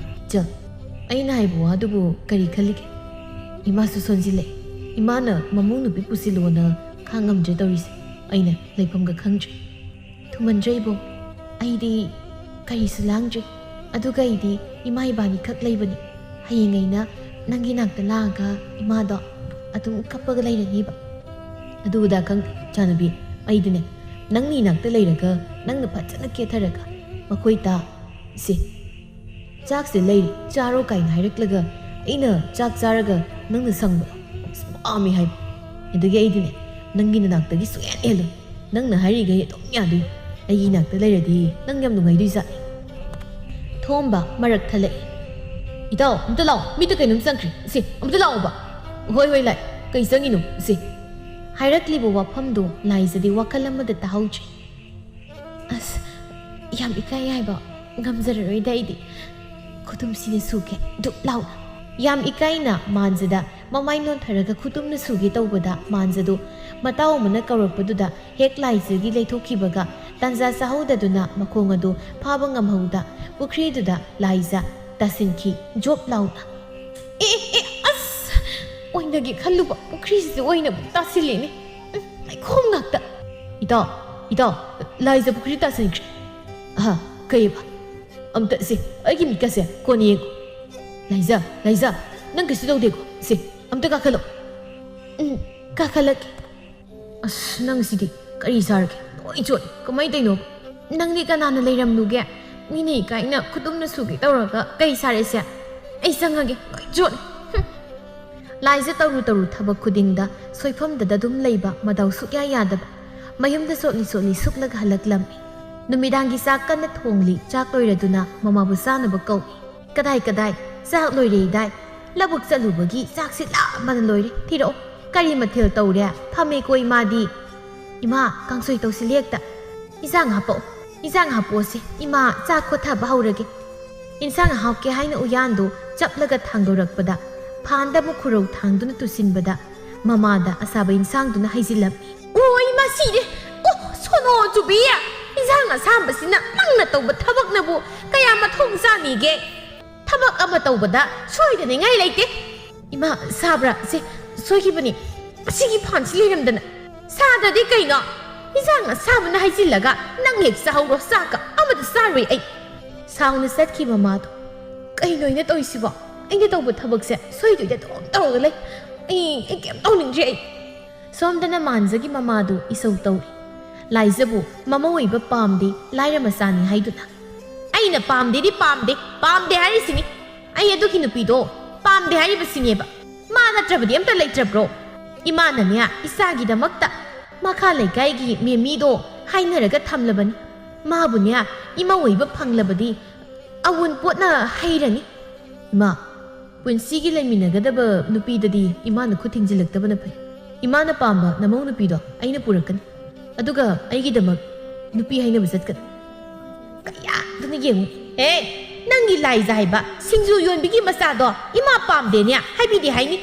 ꯆ, ꯑꯩꯅ ꯍꯥꯏꯕ ꯋꯥꯗꯨꯕꯨ ꯀꯔꯤ ꯈꯜꯂꯤꯒꯦ? ꯏꯃꯥꯁꯨ ꯁꯣꯟꯖꯤꯜꯂꯛꯑꯦ꯫ ꯏꯃꯥꯅ ꯃꯃꯧ ꯅꯨꯄꯤ ꯄꯨꯁꯤꯜꯂꯣꯅ ꯈꯥꯡꯉꯝꯗ꯭ꯔꯦ ꯇꯧꯔꯤꯁꯦ꯫ ꯑꯩꯅ ꯂꯩꯐꯝꯒ ꯈꯪꯗ꯭ꯔꯦ꯫ ꯊꯨꯃꯟꯗ꯭ꯔꯦ ꯏꯕꯨꯡ꯫ ꯑꯩꯗꯤ ꯀꯔꯤꯁꯨ ꯂꯥꯡꯗ꯭ꯔꯤ꯫ ꯑꯗꯨꯒ ꯑꯩꯗꯤ ꯏꯃꯥ ꯏꯕꯥꯅꯤꯈꯛ ꯂꯩꯕꯅꯤ꯫ ꯍꯌꯦꯡ ꯑꯩꯅ ꯅꯪꯒꯤ ꯅꯥꯛꯇ ꯂꯥꯛꯑꯒ ꯏꯃꯥꯗꯣ ꯑꯗꯨꯝ ꯀꯞꯄꯒ ꯂꯩꯔꯅꯤꯕ꯫ ꯑꯗꯨꯗ ꯈꯪꯗꯦ, ꯏꯆꯥꯅꯨꯄꯤ, ꯑꯩꯗꯤꯅꯦ, ꯅꯪꯅ ꯏꯅꯥꯛꯇ ꯂꯩꯔꯒ ꯅꯪꯅ ꯐꯖꯅ ꯀꯦꯊꯔꯒ ꯃꯈꯣꯏ ꯇꯥ-, ꯁꯦ, ꯆꯥꯛꯁꯦ ꯂꯩꯔꯤ, ꯆꯥꯔꯣ ꯀꯥꯏꯅ ꯍꯥꯏꯔꯛꯂꯒ ꯑꯩꯅ ꯆꯥꯛ ꯆꯥꯔꯒ ꯅꯪꯅ ꯁꯪꯕꯗꯣ ꯑꯁ ꯄꯥꯝꯃꯦ ꯍꯥꯏꯕ꯫ ꯑꯗꯨꯒꯤ ꯑꯩꯗꯤꯅꯦ, ꯅꯪꯒꯤ ꯅꯅꯥꯛꯇꯒꯤ ꯁꯨꯡꯍꯦꯟ ꯍꯦꯜꯂꯣꯏ꯫ ꯅꯪꯅ ꯍꯥꯏꯔꯤꯈꯩ ꯑꯗꯨꯝ ꯌꯥꯗꯣꯏꯅꯤ꯫ ꯑꯩꯒꯤ ꯏꯅꯥꯛꯇ ꯂꯩꯔꯗꯤ ꯅꯪ ꯌꯥꯝ ꯅꯨꯡꯉꯥꯏꯗꯣꯏꯖꯥꯠꯅꯤ꯫ ꯊꯣꯝꯕ ꯃꯔꯛ ꯊꯠꯂꯛꯏ꯫ "ꯏꯇꯥꯎ, ꯑꯝꯇ ꯂꯥꯛꯑꯣ, ꯃꯤꯠꯇ ꯀꯩꯅꯣꯝ ꯆꯪꯈ꯭ꯔꯦ꯫ ꯁꯤ, ꯑꯝꯇ ꯂꯥꯛꯑꯣꯕ꯫ ꯍꯣꯏ, ꯍꯣꯏ, ꯂꯥꯛꯑꯦ꯫ ꯀꯩ ꯆꯪꯉꯤꯅꯣ? ꯁꯤ꯫" ꯍꯥꯏꯔꯛꯂꯤꯕ ꯋꯥꯐꯝꯗꯣ ꯂꯥꯏꯖꯗꯤ ꯋꯥꯈꯜ ꯑꯃꯗ ꯇꯥꯍꯧꯗ꯭ꯔꯦ꯫ "ꯑꯁ, ꯌꯥꯝ ꯏꯀꯥꯏ ꯍꯥꯏꯕ, ꯉꯝꯖꯔꯔꯣꯏꯗ ꯑꯩꯗꯤ꯫ ꯈꯨꯇꯨꯝꯁꯤꯅ ꯁꯨꯒꯦ, ꯗꯨꯞ ꯂꯥꯎꯅ꯫" ꯌꯥꯝ ꯏꯀꯥꯏꯅ ꯃꯥꯟꯖꯗ ꯃꯃꯥꯏ ꯅꯣꯟꯊꯔꯒ ꯈꯨꯇꯨꯝꯅ ꯁꯨꯒꯦ ꯇꯧꯕꯗ ꯃꯥꯟꯖꯗꯣ ꯃꯇꯥꯎ ꯑꯃꯅ ꯀꯧꯔꯛꯄꯗꯨꯗ ꯍꯦꯛ ꯂꯥꯏꯖꯒꯤ ꯂꯩꯊꯣꯛꯈꯤꯕꯒ ꯇꯥꯟꯖꯥ ꯆꯥꯍꯧꯗꯗꯨꯅ ꯃꯈꯣꯡ ꯑꯗꯨ ꯐꯥꯕ ꯉꯝꯍꯧꯗ ꯄꯨꯈ꯭ꯔꯤꯗꯨꯗ ꯂꯥꯏꯖ ꯇꯥꯁꯤꯟꯈꯤ ꯖꯣꯞ ꯂꯥꯎꯅ꯫ "ꯑꯦ, ꯑꯦ, ꯑꯁ! ꯑꯣꯏꯅꯒꯦ ꯈꯜꯂꯨꯕ ꯄꯨꯈ꯭ꯔꯤꯁꯤꯗ ꯑꯣꯏꯅ ꯑꯃꯨꯛ ꯇꯥꯁꯤꯜꯂꯤꯅꯦ꯫ ꯎꯝ, ꯂꯩꯈꯣꯝ ꯉꯥꯛꯇ꯫" "ꯏꯇꯥꯎ, ꯏꯇꯥꯎ, ꯂꯥꯏꯖ ꯄꯨꯈ꯭ꯔꯤ ꯇꯥꯁꯤꯟꯈ꯭ꯔꯦ꯫" "ꯑꯍ, ꯀꯩꯕ? ꯑꯝꯇ ꯁꯦ, ꯑꯩꯒꯤ ꯃꯤꯠꯀꯁꯦ ꯀꯣꯟꯅ ꯌꯦꯡꯉꯨ꯫ ꯂꯥꯏꯖ, ꯂꯥꯏꯖ, ꯅꯪ ꯀꯩꯁꯨ ꯇꯧꯗꯦꯀꯣ? ꯁꯦ, ꯑꯝꯇ ꯀꯥꯈꯠꯂꯣ꯫" "ꯎꯝ, ꯀꯥꯈꯠꯂꯛꯀꯦ꯫" "ꯑꯁ, ꯅꯪꯁꯤꯗꯤ ꯀꯔꯤ ꯁꯥꯔꯒꯦ? ꯂꯣꯏ ꯆꯣꯠꯂꯦ꯫ ꯀꯃꯥꯏꯅ ꯇꯧꯔꯤꯅꯣ?" "ꯅꯪꯗꯤ ꯀꯅꯥꯅ ꯂꯩꯔꯝꯂꯨꯒꯦ? ꯃꯤꯅ ꯏꯀꯥꯏꯅ ꯈꯨꯇꯨꯝꯅ ꯁꯨꯒꯦ ꯇꯧꯔꯒ ꯀꯩ ꯁꯥꯔꯦꯁꯦ? ꯑꯩ ꯆꯪꯉꯒꯦ, ꯂꯣꯏ ꯆꯣꯠꯂꯦ꯫" ꯍꯨꯝ꯫ ꯂꯥꯏꯖ ꯇꯧꯔꯨ ꯇꯧꯔꯨ ꯊꯕꯛ ꯈꯨꯗꯤꯡꯗ ꯁꯣꯏꯐꯝꯗꯗ ꯑꯗꯨꯝ ꯂꯩꯕ, ꯃꯗꯥꯎ ꯁꯨꯛꯌꯥ ꯌꯥꯗꯕ꯫ ꯃꯌꯨꯝꯗ ꯆꯣꯠꯂꯤ ꯆꯣꯠꯂꯤ ꯁꯨꯛꯂꯒ ꯍꯜꯂꯛꯂꯝꯃꯤ꯫ ꯅꯨꯃꯤꯗꯥꯡꯒꯤ ꯆꯥꯛ ꯀꯟꯅ ꯊꯣꯡꯂꯤ꯫ ꯆꯥꯛ ꯂꯣꯏꯔꯗꯨꯅ ꯃꯃꯥꯕꯨ ꯆꯥꯅꯕ ꯀꯧꯏ꯫ "ꯀꯗꯥꯏ, ꯀꯗꯥꯏ? ꯆꯥꯛ ꯂꯣꯏꯔꯦꯗꯥꯏ? ꯂꯧꯕꯨꯛ ꯆꯠꯂꯨꯕꯒꯤ ꯆꯥꯛꯁꯤ ꯂꯥꯝꯕꯅ ꯂꯣꯏꯔꯦ꯫ ꯊꯤꯔꯛꯑꯣ, ꯀꯔꯤ ꯃꯊꯦꯜ ꯇꯧꯔꯦ? ꯐꯝꯃꯦꯀꯣ ꯏꯃꯥꯗꯤ꯫ ꯏꯃꯥ, ꯀꯥꯡꯁꯣꯏ ꯇꯧꯁꯤꯜꯂꯦ ꯍꯦꯛꯇ꯫ ꯏꯟꯁꯥꯡ ꯍꯥꯞꯄꯛꯑꯣ, ꯏꯟꯁꯥꯡ ꯍꯥꯞꯄꯛꯑꯣꯁꯦ꯫ ꯏꯃꯥ, ꯆꯥꯛ ꯈꯣꯠꯊꯕ ꯍꯧꯔꯒꯦ꯫ ꯏꯟꯁꯥꯡ ꯍꯥꯞꯀꯦ ꯍꯥꯏꯅ ꯎꯌꯥꯟꯗꯨ ꯆꯞꯂꯒ ꯊꯥꯡꯗꯣꯔꯛꯄꯗ, ꯐꯥꯟꯗ ꯑꯃꯨꯛ ꯈꯨꯔꯧ ꯊꯥꯡꯗꯨꯅ ꯇꯨꯁꯤꯟꯕꯗ, ꯃꯃꯥꯗ ꯑꯁꯥꯕ ꯏꯟꯁꯥꯡꯗꯨꯅ ꯍꯩꯖꯤꯜꯂꯝꯃꯤ꯫ "ꯑꯣ, ꯏꯃꯥ ꯁꯤꯔꯦ! ꯑꯣ, ꯁꯣꯅꯣ ꯆꯨꯕꯤ! ꯏꯟꯁꯥꯡ ꯑꯁꯥꯕꯁꯤꯅ ꯅꯪꯅ ꯇꯧꯕ ꯊꯕꯛꯅꯕꯨ ꯀꯌꯥ ꯃꯊꯣꯡ ꯆꯥꯅꯤꯒꯦ? ꯊꯕꯛ ꯑꯃ ꯇꯧꯕꯗ ꯁꯣꯏꯗꯅꯤꯡꯉꯥꯏ ꯂꯩꯇꯦ꯫" "ꯏꯃꯥ, ꯁꯥꯕ꯭ꯔꯥ? ꯁꯦ, ꯁꯣꯏꯈꯤꯕꯅꯤ꯫ ꯑꯁꯤꯒꯤ ꯐꯥꯟꯁꯤ ꯂꯩꯔꯝꯗꯅ꯫" "ꯁꯥꯗ꯭ꯔꯗꯤ ꯀꯩꯅꯣ? ꯏꯟꯁꯥꯡ ꯑꯁꯥꯕꯅ ꯍꯩꯖꯤꯜꯂꯒ ꯅꯪ ꯍꯦꯛ ꯆꯥꯍꯧꯔꯣ, ꯆꯥꯛꯀ ꯑꯃꯗ ꯆꯥꯔꯣꯏ ꯑꯩ꯫" ꯁꯥꯎꯅ ꯆꯠꯈꯤꯕ ꯃꯥꯗꯣ꯫ "ꯀꯩꯅꯣ ꯑꯩꯅ ꯇꯧꯔꯤꯁꯤꯕꯣ? ꯑꯩꯅ ꯇꯧꯕ ꯊꯕꯛꯁꯦ ꯁꯣꯏꯗꯣꯏꯗ ꯑꯗꯨꯝ ꯇꯧꯔꯒ ꯂꯩ꯫ ꯑꯩ, ꯑꯩ ꯀꯩꯝ ꯇꯧꯅꯤꯡꯗ꯭ꯔꯤ ꯑꯩ꯫" ꯁꯣꯝꯗꯅ ꯃꯥꯟꯖꯒꯤ ꯃꯃꯥꯗꯨ ꯏꯁꯧ ꯇꯧꯔꯤ꯫ "ꯂꯥꯏꯖꯕꯨ ꯃꯃꯧ ꯑꯣꯏꯕ ꯄꯥꯝꯗꯦ, ꯂꯥꯏꯔ ꯃꯆꯥꯅꯤ ꯍꯥꯏꯗꯨꯅ꯫" "ꯑꯩꯅ ꯄꯥꯝꯗꯦꯗꯤ ꯄꯥꯝꯗꯦ, ꯄꯥꯝꯗꯦ ꯍꯥꯏꯔꯤꯁꯤꯅꯤ꯫ ꯑꯩ ꯑꯗꯨꯒꯤ ꯅꯨꯄꯤꯗꯣ ꯄꯥꯝꯗꯦ ꯍꯥꯏꯔꯤꯕꯁꯤꯅꯦꯕ꯫ ꯃꯥ ꯅꯠꯇ꯭ꯔꯕꯗꯤ ꯑꯝꯇ ꯂꯩꯇ꯭ꯔꯕ꯭ꯔꯣ? ꯏꯃꯥꯅꯅꯦ ꯏꯆꯥꯒꯤꯗꯃꯛꯇ ꯃꯈꯥ ꯂꯩꯀꯥꯏꯒꯤ ꯃꯦꯃꯤꯗꯣ ꯍꯥꯏꯅꯔꯒ ꯊꯝꯂꯕꯅꯤ꯫ ꯃꯥꯕꯨꯅꯦ ꯏꯃꯧ ꯑꯣꯏꯕ ꯐꯪꯂꯕꯗꯤ ꯑꯋꯨꯟꯄꯣꯠꯅ ꯍꯩꯔꯅꯤ꯫" "ꯏꯃꯥ, ꯄꯨꯟꯁꯤꯒꯤ ꯂꯩꯃꯤꯟꯅꯒꯗꯕ ꯅꯨꯄꯤꯗꯗꯤ ꯏꯃꯥꯅ ꯈꯨꯠ ꯊꯤꯡꯖꯤꯜꯂꯛꯇꯕꯅ ꯐꯩ꯫ ꯏꯃꯥꯅ ꯄꯥꯝꯕ ꯅꯃꯧ ꯅꯨꯄꯤꯗꯣ ꯑꯩꯅ ꯄꯨꯔꯛꯀꯅꯤ꯫ ꯑꯗꯨꯒ ꯑꯩꯒꯤꯗꯃꯛ ꯅꯨꯄꯤ ꯍꯥꯏꯅꯕ ꯆꯠꯀꯅꯤ꯫" "ꯀꯌꯥꯗꯨꯅ ꯌꯦꯡꯉꯨ꯫ ꯑꯦ, ꯅꯪꯒꯤ ꯂꯥꯏꯖ ꯍꯥꯏꯕ ꯁꯤꯡꯖꯨ ꯌꯣꯟꯕꯤꯒꯤ ꯃꯆꯥꯗꯣ ꯏꯃꯥ ꯄꯥꯝꯗꯦꯅꯦ ꯍꯥꯏꯕꯤꯗꯦ ꯍꯥꯏꯅꯤ꯫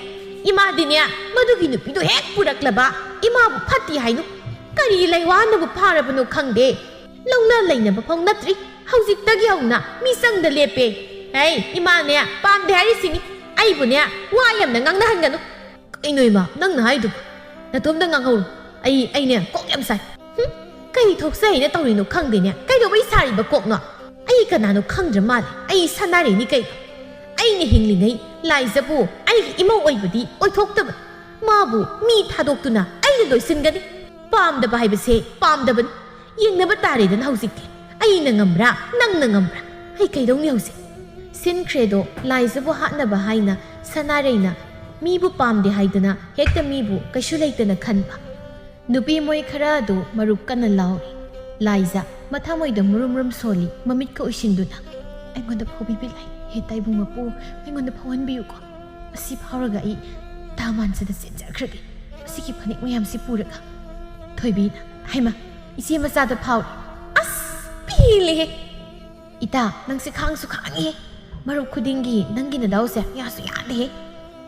ꯏꯃꯥꯗꯤꯅꯦ ꯃꯗꯨꯒꯤ ꯅꯨꯄꯤꯗꯣ ꯍꯦꯛ ꯄꯨꯔꯛꯂꯕ ꯏꯃꯥꯕꯨ ꯐꯠꯇꯦ ꯍꯥꯏꯅꯨ꯫ ꯀꯔꯤ ꯂꯩꯋꯥꯅꯕꯨ ꯐꯥꯔꯕꯅꯣ ꯈꯪꯗꯦ꯫ ꯂꯧꯅ ꯂꯩꯅꯕ ꯐꯥꯎ ꯅꯠꯇ꯭ꯔꯤ꯫ ꯍꯧꯖꯤꯛꯇꯒꯤ ꯍꯧꯅ ꯃꯤꯆꯪꯗ ꯂꯦꯞꯄꯦ꯫ ꯑꯩ ꯏꯃꯥꯅꯦ ꯄꯥꯝꯗꯦ ꯍꯥꯏꯔꯤꯁꯤꯅꯤ꯫ ꯑꯩꯕꯨꯅꯦ ꯋꯥ ꯌꯥꯝꯅ ꯉꯥꯡꯅꯍꯟꯒꯅꯨ꯫" "ꯀꯩꯅꯣ ꯏꯃꯥ, ꯅꯪꯅ ꯍꯥꯏꯗꯨꯕꯨ? ꯅꯇꯣꯝꯇ ꯉꯥꯡꯍꯧꯔꯣ꯫ ꯑꯩ, ꯑꯩꯅꯦ ꯀꯣꯛ ꯌꯥꯝ ꯁꯥꯏ꯫ ꯍꯨꯝ, ꯀꯩ ꯊꯣꯛꯆꯩꯅ ꯇꯧꯔꯤꯅꯣ ꯈꯪꯗꯦꯅꯦ꯫ ꯀꯩꯗꯧꯕꯩ ꯁꯥꯔꯤꯕ ꯀꯣꯛꯅꯣ? ꯑꯩ ꯀꯅꯥꯅꯣ ꯈꯪꯗ꯭ꯔ ꯃꯥꯜꯂꯦ꯫ ꯑꯩ ꯁꯅꯥꯔꯩꯅꯤ ꯀꯩꯅꯣ꯫ ꯑꯩꯅ ꯍꯤꯡꯂꯤꯉꯩ ꯂꯥꯏꯖꯕꯨ ꯑꯩꯒꯤ ꯏꯃꯧ ꯑꯣꯏꯕꯗꯤ ꯑꯣꯏꯊꯣꯛꯇꯕꯅꯤ꯫ ꯃꯥꯕꯨ ꯃꯤ ꯊꯥꯗꯣꯛꯇꯨꯅ ꯑꯩꯅ ꯂꯣꯏꯁꯤꯟꯒꯅꯤ꯫ ꯄꯥꯝꯗꯕ ꯍꯥꯏꯕꯁꯦ ꯄꯥꯝꯗꯕꯅꯤ꯫ ꯌꯦꯡꯅꯕ ꯇꯥꯔꯦꯗꯅ ꯍꯧꯖꯤꯛꯇꯤ꯫ ꯑꯩꯅ ꯉꯝꯕ꯭ꯔꯥ, ꯅꯪꯅ ꯉꯝꯕ꯭ꯔꯥ? ꯑꯩ ꯀꯩꯗꯧꯅꯤ ꯍꯧꯖꯤꯛ?" ꯁꯤꯟꯈ꯭ꯔꯦꯗꯣ꯫ ꯂꯥꯏꯖꯕꯨ ꯍꯥꯠꯅꯕ ꯍꯥꯏꯅ ꯁꯅꯥꯔꯩꯅ ꯃꯤꯕꯨ ꯄꯥꯝꯗꯦ ꯍꯥꯏꯗꯅ ꯍꯦꯛꯇ ꯃꯤꯕꯨ ꯀꯩꯁꯨ ꯂꯩꯇꯅ ꯈꯟꯕ꯫ ꯅꯨꯄꯤ ꯃꯣꯏ ꯈꯔ ꯑꯗꯨ ꯃꯔꯨꯞ ꯀꯟꯅ ꯂꯥꯎꯔꯤ꯫ "ꯂꯥꯏꯖ, ꯃꯊꯃꯣꯏꯗ ꯃꯨꯔꯨꯝ ꯃꯨꯔꯨꯝ ꯁꯣꯜꯂꯤ, ꯃꯃꯤꯠꯀ ꯎꯏꯁꯤꯟꯗꯨꯅ꯫ "ꯑꯩꯉꯣꯟꯗ ꯐꯥꯎꯕꯤꯕ ꯂꯥꯏ, ꯍꯦ ꯇꯥꯏꯕꯨꯡ ꯃꯄꯨ, ꯑꯩꯉꯣꯟꯗ ꯐꯥꯎꯍꯟꯕꯤꯌꯨꯀꯣ꯫ ꯑꯁꯤ ꯐꯥꯎꯔꯒ ꯑꯩ ꯇꯥ ꯃꯥꯟꯖꯗ ꯆꯦꯟꯖꯈ꯭ꯔꯒꯦ꯫ ꯃꯁꯤꯒꯤ ꯐꯅꯦꯛ ꯃꯌꯥꯝꯁꯤ ꯄꯨꯔꯒ"꯫ ꯊꯣꯏꯕꯤꯅ, "ꯍꯩꯃ, ꯏꯆꯦ ꯃꯆꯥꯗ ꯐꯥꯎꯔꯦ꯫ ꯑꯁ, ꯄꯦꯜꯂꯦꯍꯦ꯫ ꯏꯇꯥ, ꯅꯪꯁꯦ ꯈꯥꯡꯁꯨ ꯈꯥꯡꯉꯤꯍꯦ꯫ ꯃꯔꯨꯞ ꯈꯨꯗꯤꯡꯒꯤ ꯅꯪꯒꯤ ꯅꯗꯥꯎꯁꯦ ꯌꯥꯁꯨ ꯌꯥꯗꯦꯍꯦ꯫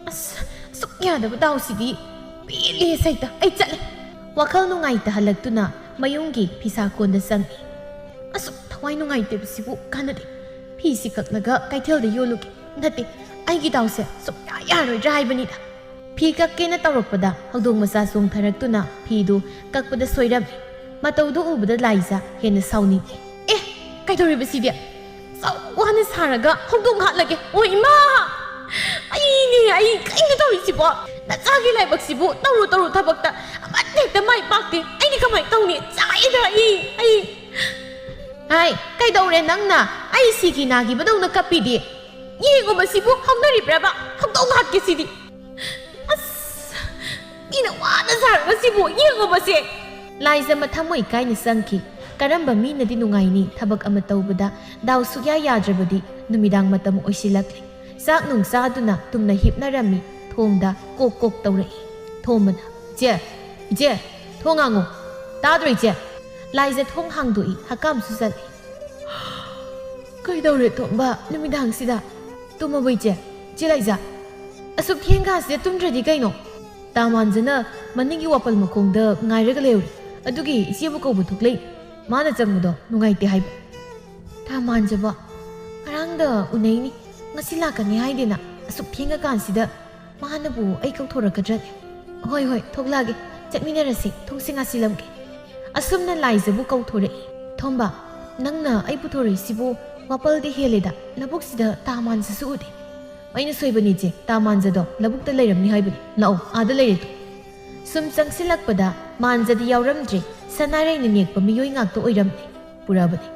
ꯑꯁ, ꯑꯁꯨꯛ ꯌꯥꯗꯕ ꯗꯥꯎꯁꯤꯗꯤ꯫ ꯄꯦꯜꯂꯦ ꯁꯩꯇ, ꯑꯩ ꯆꯠꯂꯦ"꯫ ꯋꯥꯈꯜ ꯅꯨꯡꯉꯥꯏꯇꯍꯜꯂꯛꯇꯨꯅ ꯃꯌꯨꯝꯒꯤ ꯐꯤꯁꯥ ꯀꯣꯟꯗ ꯆꯪꯉꯤ꯫ "ꯑꯁꯨꯛ ꯊꯋꯥꯏ ꯅꯨꯡꯉꯥꯏꯇꯕꯁꯤꯕꯨ ꯀꯥꯟꯅꯗꯦ꯫ ꯐꯤꯁꯤ ꯀꯛꯂꯒ ꯀꯩꯊꯦꯜꯗ ꯌꯣꯜꯂꯨꯒꯦ꯫ ꯅꯠꯇꯦ, ꯑꯩꯒꯤ ꯗꯥꯎꯁꯦ ꯁꯨꯛꯌꯥ ꯌꯥꯔꯣꯏꯗ꯭ꯔꯥ ꯍꯥꯏꯕꯅꯤꯗ"꯫ ꯐꯤ ꯀꯛꯀꯦꯅ ꯇꯧꯔꯛꯄꯗ ꯍꯧꯗꯣꯡ ꯃꯆꯥ ꯆꯣꯡꯊꯔꯛꯇꯨꯅ ꯐꯤꯗꯨ ꯀꯛꯄꯗ ꯁꯣꯏꯔꯝꯃꯤ꯫ ꯃꯇꯧꯗꯨ ꯎꯕꯗ ꯂꯥꯏꯖ ꯍꯦꯟꯅ ꯁꯥꯎꯅꯤꯡꯉꯤ꯫ "ꯑꯦ, ꯀꯩꯗꯧꯔꯤꯕ ꯁꯤꯗꯤ? ꯆꯥꯎ ꯋꯥꯅ ꯁꯥꯔꯒ ꯍꯧꯗꯣꯡ ꯍꯥꯠꯂꯒꯦ꯫ ꯑꯣ ꯏꯃꯥ! ꯑꯩꯅꯦ, ꯑꯩ ꯀꯩꯅꯣ ꯇꯧꯔꯤꯁꯤꯕꯣ? ꯅꯆꯥꯒꯤ ꯂꯥꯏꯕꯛꯁꯤꯕꯨ ꯇꯧꯔꯨ ꯇꯧꯔꯨ ꯊꯕꯛꯇ ꯑꯃꯠꯇ ꯍꯦꯛꯇ ꯃꯥꯏ ꯄꯥꯛꯇꯦ꯫ ꯑꯩꯗꯤ ꯀꯃꯥꯏꯅ ꯇꯧꯅꯤ? ꯆꯥꯛꯑꯦꯗ ꯑꯩ, ꯑꯩ"꯫ "ꯍꯥꯏ, ꯀꯩꯗꯧꯔꯦ ꯅꯪꯅ? ꯑꯩ ꯁꯤꯒꯤ ꯅꯥꯈꯤꯕꯗꯧꯅ ꯀꯞꯄꯤꯗꯤ? ꯌꯦꯡꯉꯣ ꯃꯁꯤꯕꯨ, ꯍꯧꯅꯔꯤꯕ꯭ꯔꯕ? ꯍꯧꯗꯣꯡ ꯍꯥꯠꯀꯦ ꯁꯤꯗꯤ꯫ ꯑꯁ, ꯃꯤꯅ ꯋꯥꯅ ꯁꯥꯔꯒ ꯁꯤꯕꯨ ꯌꯦꯡꯉꯣ ꯃꯁꯦ"꯫ ꯂꯥꯏꯖ ꯃꯊꯃꯣꯏ ꯀꯥꯏꯅ ꯆꯪꯈꯤ꯫ ꯀꯔꯝꯕ ꯃꯤꯅꯗꯤ ꯅꯨꯡꯉꯥꯏꯅꯤ? ꯊꯕꯛ ꯑꯃ ꯇꯧꯕꯗ ꯗꯥꯎ ꯁꯨꯛꯌꯥ ꯌꯥꯗ꯭ꯔꯕꯗꯤ ꯅꯨꯃꯤꯗꯥꯡ ꯃꯇꯝ ꯑꯣꯏꯁꯤꯜꯂꯛꯂꯦ꯫ ꯆꯥꯛ ꯅꯨꯡ ꯆꯥꯗꯨꯅ ꯇꯨꯝꯅ ꯍꯤꯞꯅꯔꯝꯃꯤ꯫ ꯊꯣꯡꯗ ꯀꯣꯛ ꯀꯣꯛ ꯇꯧꯔꯛꯏ꯫ ꯊꯣꯝꯕꯅ, "ꯏꯆꯦ, ꯏꯆꯦ, ꯊꯣꯡ ꯍꯥꯡꯉꯣ꯫ ꯇꯥꯗ꯭ꯔꯣ ꯏꯆꯦ?" ꯂꯥꯏꯖ ꯊꯣꯡ ꯍꯥꯡꯗꯣꯛꯏ꯫ ꯍꯛꯀꯥꯝꯁꯨ ꯆꯠꯂꯤ꯫ "ꯀꯩꯗꯧꯔꯦ ꯊꯣꯝꯕ ꯅꯨꯃꯤꯗꯥꯡꯁꯤꯗ? ꯇꯨꯝꯃꯕꯣ ꯏꯆꯦ? ꯏꯆꯦ ꯂꯥꯏꯖ, ꯑꯁꯨꯛ ꯊꯦꯡ ꯀꯥꯟꯁꯤꯗ ꯇꯨꯝꯗ꯭ꯔꯗꯤ ꯀꯩꯅꯣ?" ꯇꯥꯃꯥꯟꯖꯅ ꯃꯅꯤꯡꯒꯤ ꯋꯥꯄꯜ ꯃꯈꯣꯡꯗ ꯉꯥꯏꯔꯒ ꯂꯩꯍꯧꯔꯤ꯫ ꯑꯗꯨꯒꯤ ꯏꯆꯦꯕꯨ ꯀꯧꯕ ꯊꯣꯛꯂꯛꯏ꯫ ꯃꯥꯅ ꯆꯪꯕꯗꯣ ꯅꯨꯡꯉꯥꯏꯇꯦ ꯍꯥꯏꯕ꯫ "ꯇꯥꯃꯥꯟꯖꯕ, ꯉꯔꯥꯡꯗ ꯎꯅꯩꯅꯤ, ꯉꯁꯤ ꯂꯥꯛꯀꯅꯤ ꯍꯥꯏꯗꯦꯅ꯫ ꯑꯁꯨꯛ ꯊꯦꯡꯉꯀꯥꯟꯁꯤꯗ ꯃꯥꯅꯕꯨ ꯑꯩ ꯀꯧꯊꯣꯔꯛꯀꯗ꯭ꯔꯅꯦ? ꯍꯣꯏ, ꯍꯣꯏ, ꯊꯣꯛꯂꯛꯑꯒꯦ, ꯆꯠꯃꯤꯟꯅꯔꯁꯤ, ꯊꯣꯡꯁꯤ ꯉꯥꯁꯤꯜꯂꯝꯒꯦ"꯫ ꯑꯁꯨꯝꯅ ꯂꯥꯏꯖꯕꯨ ꯀꯧꯊꯣꯔꯛꯏ꯫ "ꯊꯣꯝꯕ, ꯅꯪꯅ ꯑꯩ ꯄꯨꯊꯣꯔꯛꯏꯁꯤꯕꯨ ꯋꯥꯄꯜꯗꯤ ꯍꯦꯜꯂꯦꯗ, ꯂꯧꯕꯨꯛꯁꯤꯗ ꯇꯥꯃꯥꯟꯖꯁꯨ ꯎꯗꯦ"꯫ "ꯑꯩꯅ ꯁꯣꯏꯕꯅꯤ ꯏꯆꯦ, ꯇꯥꯃꯥꯟꯖꯗꯣ ꯂꯧꯕꯨꯛꯇ ꯂꯩꯔꯝꯅꯤ ꯍꯥꯏꯕꯅꯤ꯫ ꯂꯥꯛꯑꯣ, ꯑꯥꯗ ꯂꯩꯔꯦ ꯇꯨ"꯫ ꯁꯨꯝ ꯆꯪꯁꯤꯜꯂꯛꯄꯗ ꯃꯥꯟꯖꯗꯤ ꯌꯥꯎꯔꯝꯗ꯭ꯔꯦ, ꯁꯅꯥꯔꯩꯅ ꯅꯦꯛꯄ ꯃꯤꯑꯣꯏ ꯉꯥꯛꯇ ꯑꯣꯏꯔꯝꯂꯦ꯫ ꯄꯨꯔꯛꯑꯕꯅꯤ꯫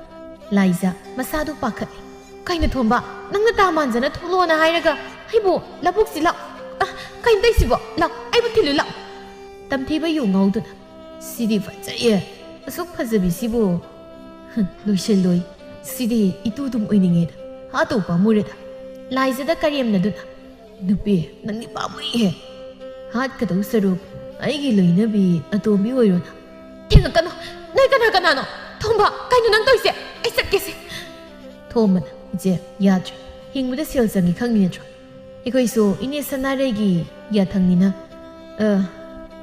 ꯂꯥꯏꯖ ꯃꯁꯥꯗꯨ ꯄꯥꯈꯠꯂꯤ꯫ "ꯀꯩꯅꯣ ꯊꯣꯝꯕ, ꯅꯪꯅ ꯇꯥ ꯃꯥꯟꯖꯅ ꯊꯣꯛꯂꯛꯑꯣꯅ ꯍꯥꯏꯔꯒ ꯑꯩꯕꯨ ꯂꯧꯕꯨꯛꯁꯤ ꯂꯥꯛ-, ꯑ, ꯀꯩꯅꯣ ꯇꯧꯏꯁꯤꯕꯣ? ꯂꯥꯛ, ꯑꯩꯕꯨ ꯊꯤꯜꯂꯨ ꯂꯥꯛ"꯫ ꯇꯝꯊꯤꯕ ꯌꯨ ꯉꯧꯗꯨꯅ, "ꯁꯤꯗꯤ ꯐꯖꯩꯌꯦ, ꯑꯁꯨꯛ ꯐꯖꯕꯤꯁꯤꯕꯨ"꯫ ꯂꯣꯏꯁꯤꯜꯂꯣꯏ꯫ ꯁꯤꯗꯤ ꯏꯇꯨ ꯑꯗꯨꯝ ꯑꯣꯏꯅꯤꯡꯉꯦꯗ꯫ ꯍꯥꯠꯇꯧ ꯄꯥꯝꯃꯨꯔꯦꯗ꯫ ꯂꯥꯏꯖꯗ ꯀꯔꯦꯝꯅꯗꯨꯅ, "ꯅꯨꯄꯤ, ꯅꯪꯗꯤ ꯄꯥꯝꯃꯨꯏꯍꯦ꯫ ꯍꯥꯠꯀꯗꯧ ꯁꯔꯨꯛ ꯑꯩꯒꯤ ꯂꯣꯏꯅꯕꯤ ꯑꯇꯣꯝꯕꯤ ꯑꯣꯏꯔꯣꯅ꯫" "ꯊꯦꯡꯉꯛꯀꯅꯨ꯫ ꯅꯣꯏ ꯀꯅꯥ ꯀꯅꯥꯅꯣ? ꯊꯣꯝꯕ, ꯀꯩꯅꯣ ꯅꯪ ꯇꯧꯔꯤꯁꯦ? ꯑꯩ ꯆꯠꯀꯦꯁꯦ꯫" ꯊꯣꯝꯕꯅ, "ꯏꯆꯦ, ꯌꯥꯗ꯭ꯔꯦ꯫ ꯍꯤꯡꯕꯗ ꯁꯦꯜ ꯆꯪꯉꯤ ꯈꯪꯉꯤ ꯅꯠꯇ꯭ꯔꯣ? ꯑꯩꯈꯣꯏꯁꯨ ꯏꯅꯦ ꯁꯅꯥꯔꯩꯒꯤ ꯌꯥꯊꯪꯅꯤꯅ꯫" "ꯑ,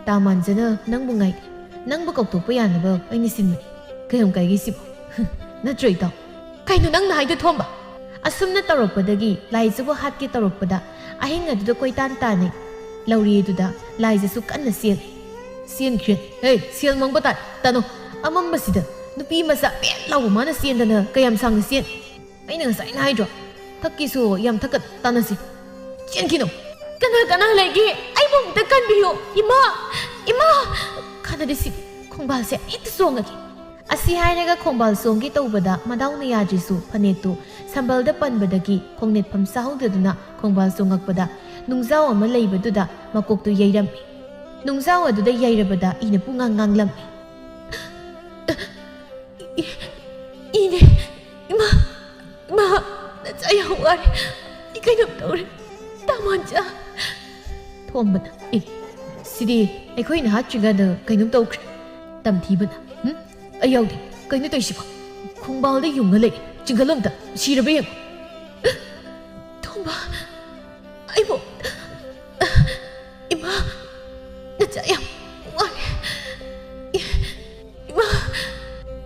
ꯇꯥ ꯃꯥꯟꯖꯅ ꯅꯪꯕꯨ ꯉꯥꯏ, ꯅꯪꯕꯨ ꯀꯧꯊꯣꯛꯄ ꯌꯥꯅꯕ ꯑꯩꯅ ꯁꯤꯟꯕꯅꯤ꯫ ꯀꯌꯥꯝ ꯀꯥꯏꯒꯦ ꯁꯤꯕꯣ? ꯅꯠꯇ꯭ꯔꯣ ꯏꯇꯥꯎ?" "ꯀꯩꯅꯣ ꯅꯪꯅ ꯍꯥꯏꯗꯣ, ꯊꯣꯝꯕ?" ꯑꯁꯨꯝꯅ ꯇꯧꯔꯛꯄꯗꯒꯤ ꯂꯥꯏꯖꯕꯨ ꯍꯥꯠꯀꯦ ꯇꯧꯔꯛꯄꯗ ꯑꯍꯤꯡ ꯑꯗꯨꯗ ꯀꯣꯏꯇꯥꯟ ꯇꯥꯟꯅꯩ꯫ ꯂꯧꯔꯤ ꯑꯗꯨꯗ ꯂꯥꯏꯖꯁꯨ ꯀꯟꯅ ꯆꯦꯜꯂꯤ꯫ ꯆꯦꯟꯈ꯭ꯔꯦ꯫ "ꯍꯦ, ꯁꯦꯜ ꯃꯪꯕ ꯇꯥꯏ꯫ ꯇꯥꯅꯣ, ꯑꯃꯝꯕꯁꯤꯗ ꯅꯨꯄꯤ ꯃꯆꯥ ꯄꯦꯠ ꯂꯥꯎꯕ ꯃꯥꯅ ꯆꯦꯟꯗꯅ ꯀꯌꯥꯝ ꯁꯥꯡꯅ ꯆꯦꯟ? ꯑꯩꯅ ꯉꯁꯥꯏꯅ ꯍꯥꯏꯗ꯭ꯔꯣ? ꯊꯛꯀꯤꯁꯨ ꯌꯥꯝ ꯊꯛꯀ ꯇꯥꯟꯅꯁꯤ꯫ ꯆꯦꯟꯈꯤꯅꯨ꯫" "ꯀꯅꯥ ꯀꯅꯥ ꯂꯩꯒꯦ? ꯑꯩꯕꯨ ꯑꯝꯇ ꯀꯟꯕꯤꯌꯨ꯫ ꯏꯃꯥ! ꯏꯃꯥ!" "ꯀꯥꯟꯅꯗꯦ ꯁꯤꯗꯤ꯫ ꯈꯣꯡꯕꯥꯜꯁꯦ ꯍꯦꯛꯇ ꯆꯣꯡꯉꯒꯦ꯫" ꯑꯁꯤ ꯍꯥꯏꯔꯒ ꯈꯣꯡꯕꯥꯜ ꯆꯣꯡꯒꯦ ꯇꯧꯕꯗ ꯃꯗꯥꯎꯅ ꯌꯥꯗ꯭ꯔꯤꯁꯨ ꯐꯅꯦꯛꯇꯨ ꯁꯝꯕꯜꯗ ꯄꯟꯕꯗꯒꯤ ꯈꯣꯡꯅꯦꯠꯐꯝ ꯆꯥꯍꯧꯗꯗꯨꯅ ꯈꯣꯡꯕꯥꯜ ꯆꯣꯡꯉꯛꯄꯗ ꯅꯨꯡꯖꯥꯎ ꯑꯃ ꯂꯩꯕꯗꯨꯗ ꯃꯀꯣꯛꯇꯨ ꯌꯩꯔꯝꯃꯤ꯫ ꯅꯨꯡꯖꯥꯎ ꯑꯗꯨꯗ ꯌꯩꯔꯕꯗ ꯏꯅ ꯄꯨꯡꯉꯥꯡ ꯉꯥꯡꯂꯝꯃꯤ꯫ "ꯏ-, ꯏꯅꯦ, ꯏꯃꯥ, ꯏꯃꯥ, ꯅꯆꯥ ꯌꯥꯝ ꯋꯥꯔꯦ꯫ ꯑꯩ ꯀꯩꯅꯣꯝ ꯇꯧꯔꯦ꯫ ꯇꯥꯃꯣꯟꯆꯥ꯫" ꯊꯣꯝꯕꯅ, "ꯑꯦ, ꯁꯤꯗꯤ ꯑꯩꯈꯣꯏꯅ ꯍꯥꯠꯇ꯭ꯔꯤꯉꯩꯗ ꯀꯩꯅꯣꯝ ꯇꯧꯈ꯭ꯔꯦ꯫" ꯇꯝꯊꯤꯕꯅ, "ꯎꯝ? ꯑꯩ ꯌꯥꯎꯗꯦ꯫ ꯀꯩꯅꯣ ꯇꯧꯔꯤꯁꯤꯕꯣ? ꯈꯣꯡꯕꯥꯜꯗ ꯌꯨꯡꯉ ꯂꯩ꯫ ꯆꯤꯡꯈꯠꯂꯣ ꯑꯝꯇ꯫ ꯁꯤꯔꯕ ꯌꯦꯡꯉꯣ꯫" "ꯊꯣꯝꯕ, ꯑꯩꯕꯨ, ꯏꯃꯥ, ꯅꯆꯥ ꯌꯥꯝ ꯋꯥꯔꯦ꯫ ꯏꯃꯥ꯫"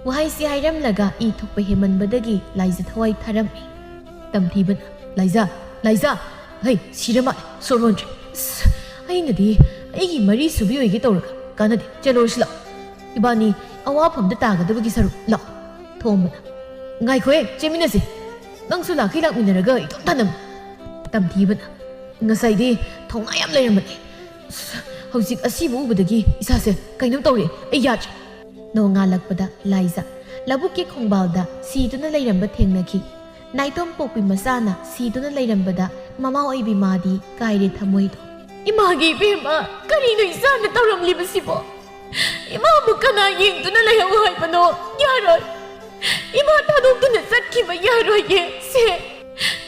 ꯋꯥꯍꯩꯁꯤ ꯍꯥꯏꯔꯝꯂꯒ ꯏ ꯊꯣꯛꯄ ꯍꯦꯟꯃꯟꯕꯗꯒꯤ ꯂꯥꯏꯖ ꯊꯋꯥꯏ ꯊꯥꯔꯝꯃꯤ꯫ ꯇꯝꯊꯤꯕꯅ, "ꯂꯥꯏꯖ, ꯂꯥꯏꯖ, ꯍꯩ, ꯁꯤꯔ ꯃꯥꯜꯂꯦ, ꯁꯣꯔ ꯍꯣꯟꯗ꯭ꯔꯦ꯫ ꯑꯁ, ꯑꯩꯅꯗꯤ ꯑꯩꯒꯤ ꯃꯔꯤ ꯁꯨꯕꯤ ꯑꯣꯏꯒꯦ ꯇꯧꯔꯒ ꯀꯥꯟꯅꯗꯦ, ꯆꯦꯜꯂꯨꯔꯁꯤ ꯂꯥꯛꯑꯣ꯫ ꯏꯕꯥꯅꯤ ꯑꯋꯥꯐꯝꯗ ꯇꯥꯒꯗꯕꯒꯤ ꯁꯔꯨꯛ ꯂꯥꯛꯑꯣ꯫" ꯊꯣꯝꯕꯅ, "ꯉꯥꯏꯈꯣꯍꯦ, ꯆꯦꯟꯃꯤꯟꯅꯁꯤ꯫ ꯅꯪꯁꯨ ꯂꯥꯛꯈꯩ ꯂꯥꯛꯃꯤꯟꯅꯔꯒ ꯏꯇꯣꯝ ꯊꯅꯝ꯫" ꯇꯝꯊꯤꯕꯅ, "ꯉꯁꯥꯏꯗꯤ ꯊꯧꯅꯥ ꯌꯥꯝ ꯂꯩꯔꯝꯕꯅꯦ꯫ ꯑꯁ, ꯍꯧꯖꯤꯛ ꯑꯁꯤꯕꯨ ꯎꯕꯗꯒꯤ ꯏꯁꯥꯁꯦ ꯀꯩꯅꯣꯝ ꯇꯧꯔꯦ꯫ ꯑꯩ ꯌꯥꯗ꯭ꯔꯦ꯫" ꯅꯣꯡꯉꯥꯜꯂꯛꯄꯗ ꯂꯥꯏꯖ ꯂꯧꯕꯨꯛꯀꯤ ꯈꯣꯡꯕꯥꯜꯗ ꯁꯤꯗꯨꯅ ꯂꯩꯔꯝꯕ ꯊꯦꯡꯅꯈꯤ꯫ ꯅꯥꯏꯇꯣꯝ ꯄꯣꯛꯄꯤ ꯃꯆꯥꯅ ꯁꯤꯗꯨꯅ ꯂꯩꯔꯝꯕꯗ ꯃꯃꯥ ꯑꯣꯏꯕꯤ ꯃꯥꯗꯤ ꯀꯥꯏꯔꯦ ꯊꯃꯣꯏꯗꯣ꯫ "ꯏꯃꯥꯒꯤ ꯏꯕꯦꯝꯃ, ꯀꯔꯤꯅꯣ ꯏꯆꯥꯅ ꯇꯧꯔꯝꯂꯤꯕꯁꯤꯕꯣ? ꯏꯃꯥꯕꯨ ꯀꯅꯥ ꯌꯦꯡꯗꯨꯅ ꯂꯩꯍꯧ ꯍꯥꯏꯕꯅꯣ? ꯌꯥꯔꯣꯏ꯫ ꯏꯃꯥ ꯊꯥꯗꯣꯛꯇꯨꯅ ꯆꯠꯈꯤꯕ ꯌꯥꯔꯣꯏꯌꯦ꯫ ꯁꯦ,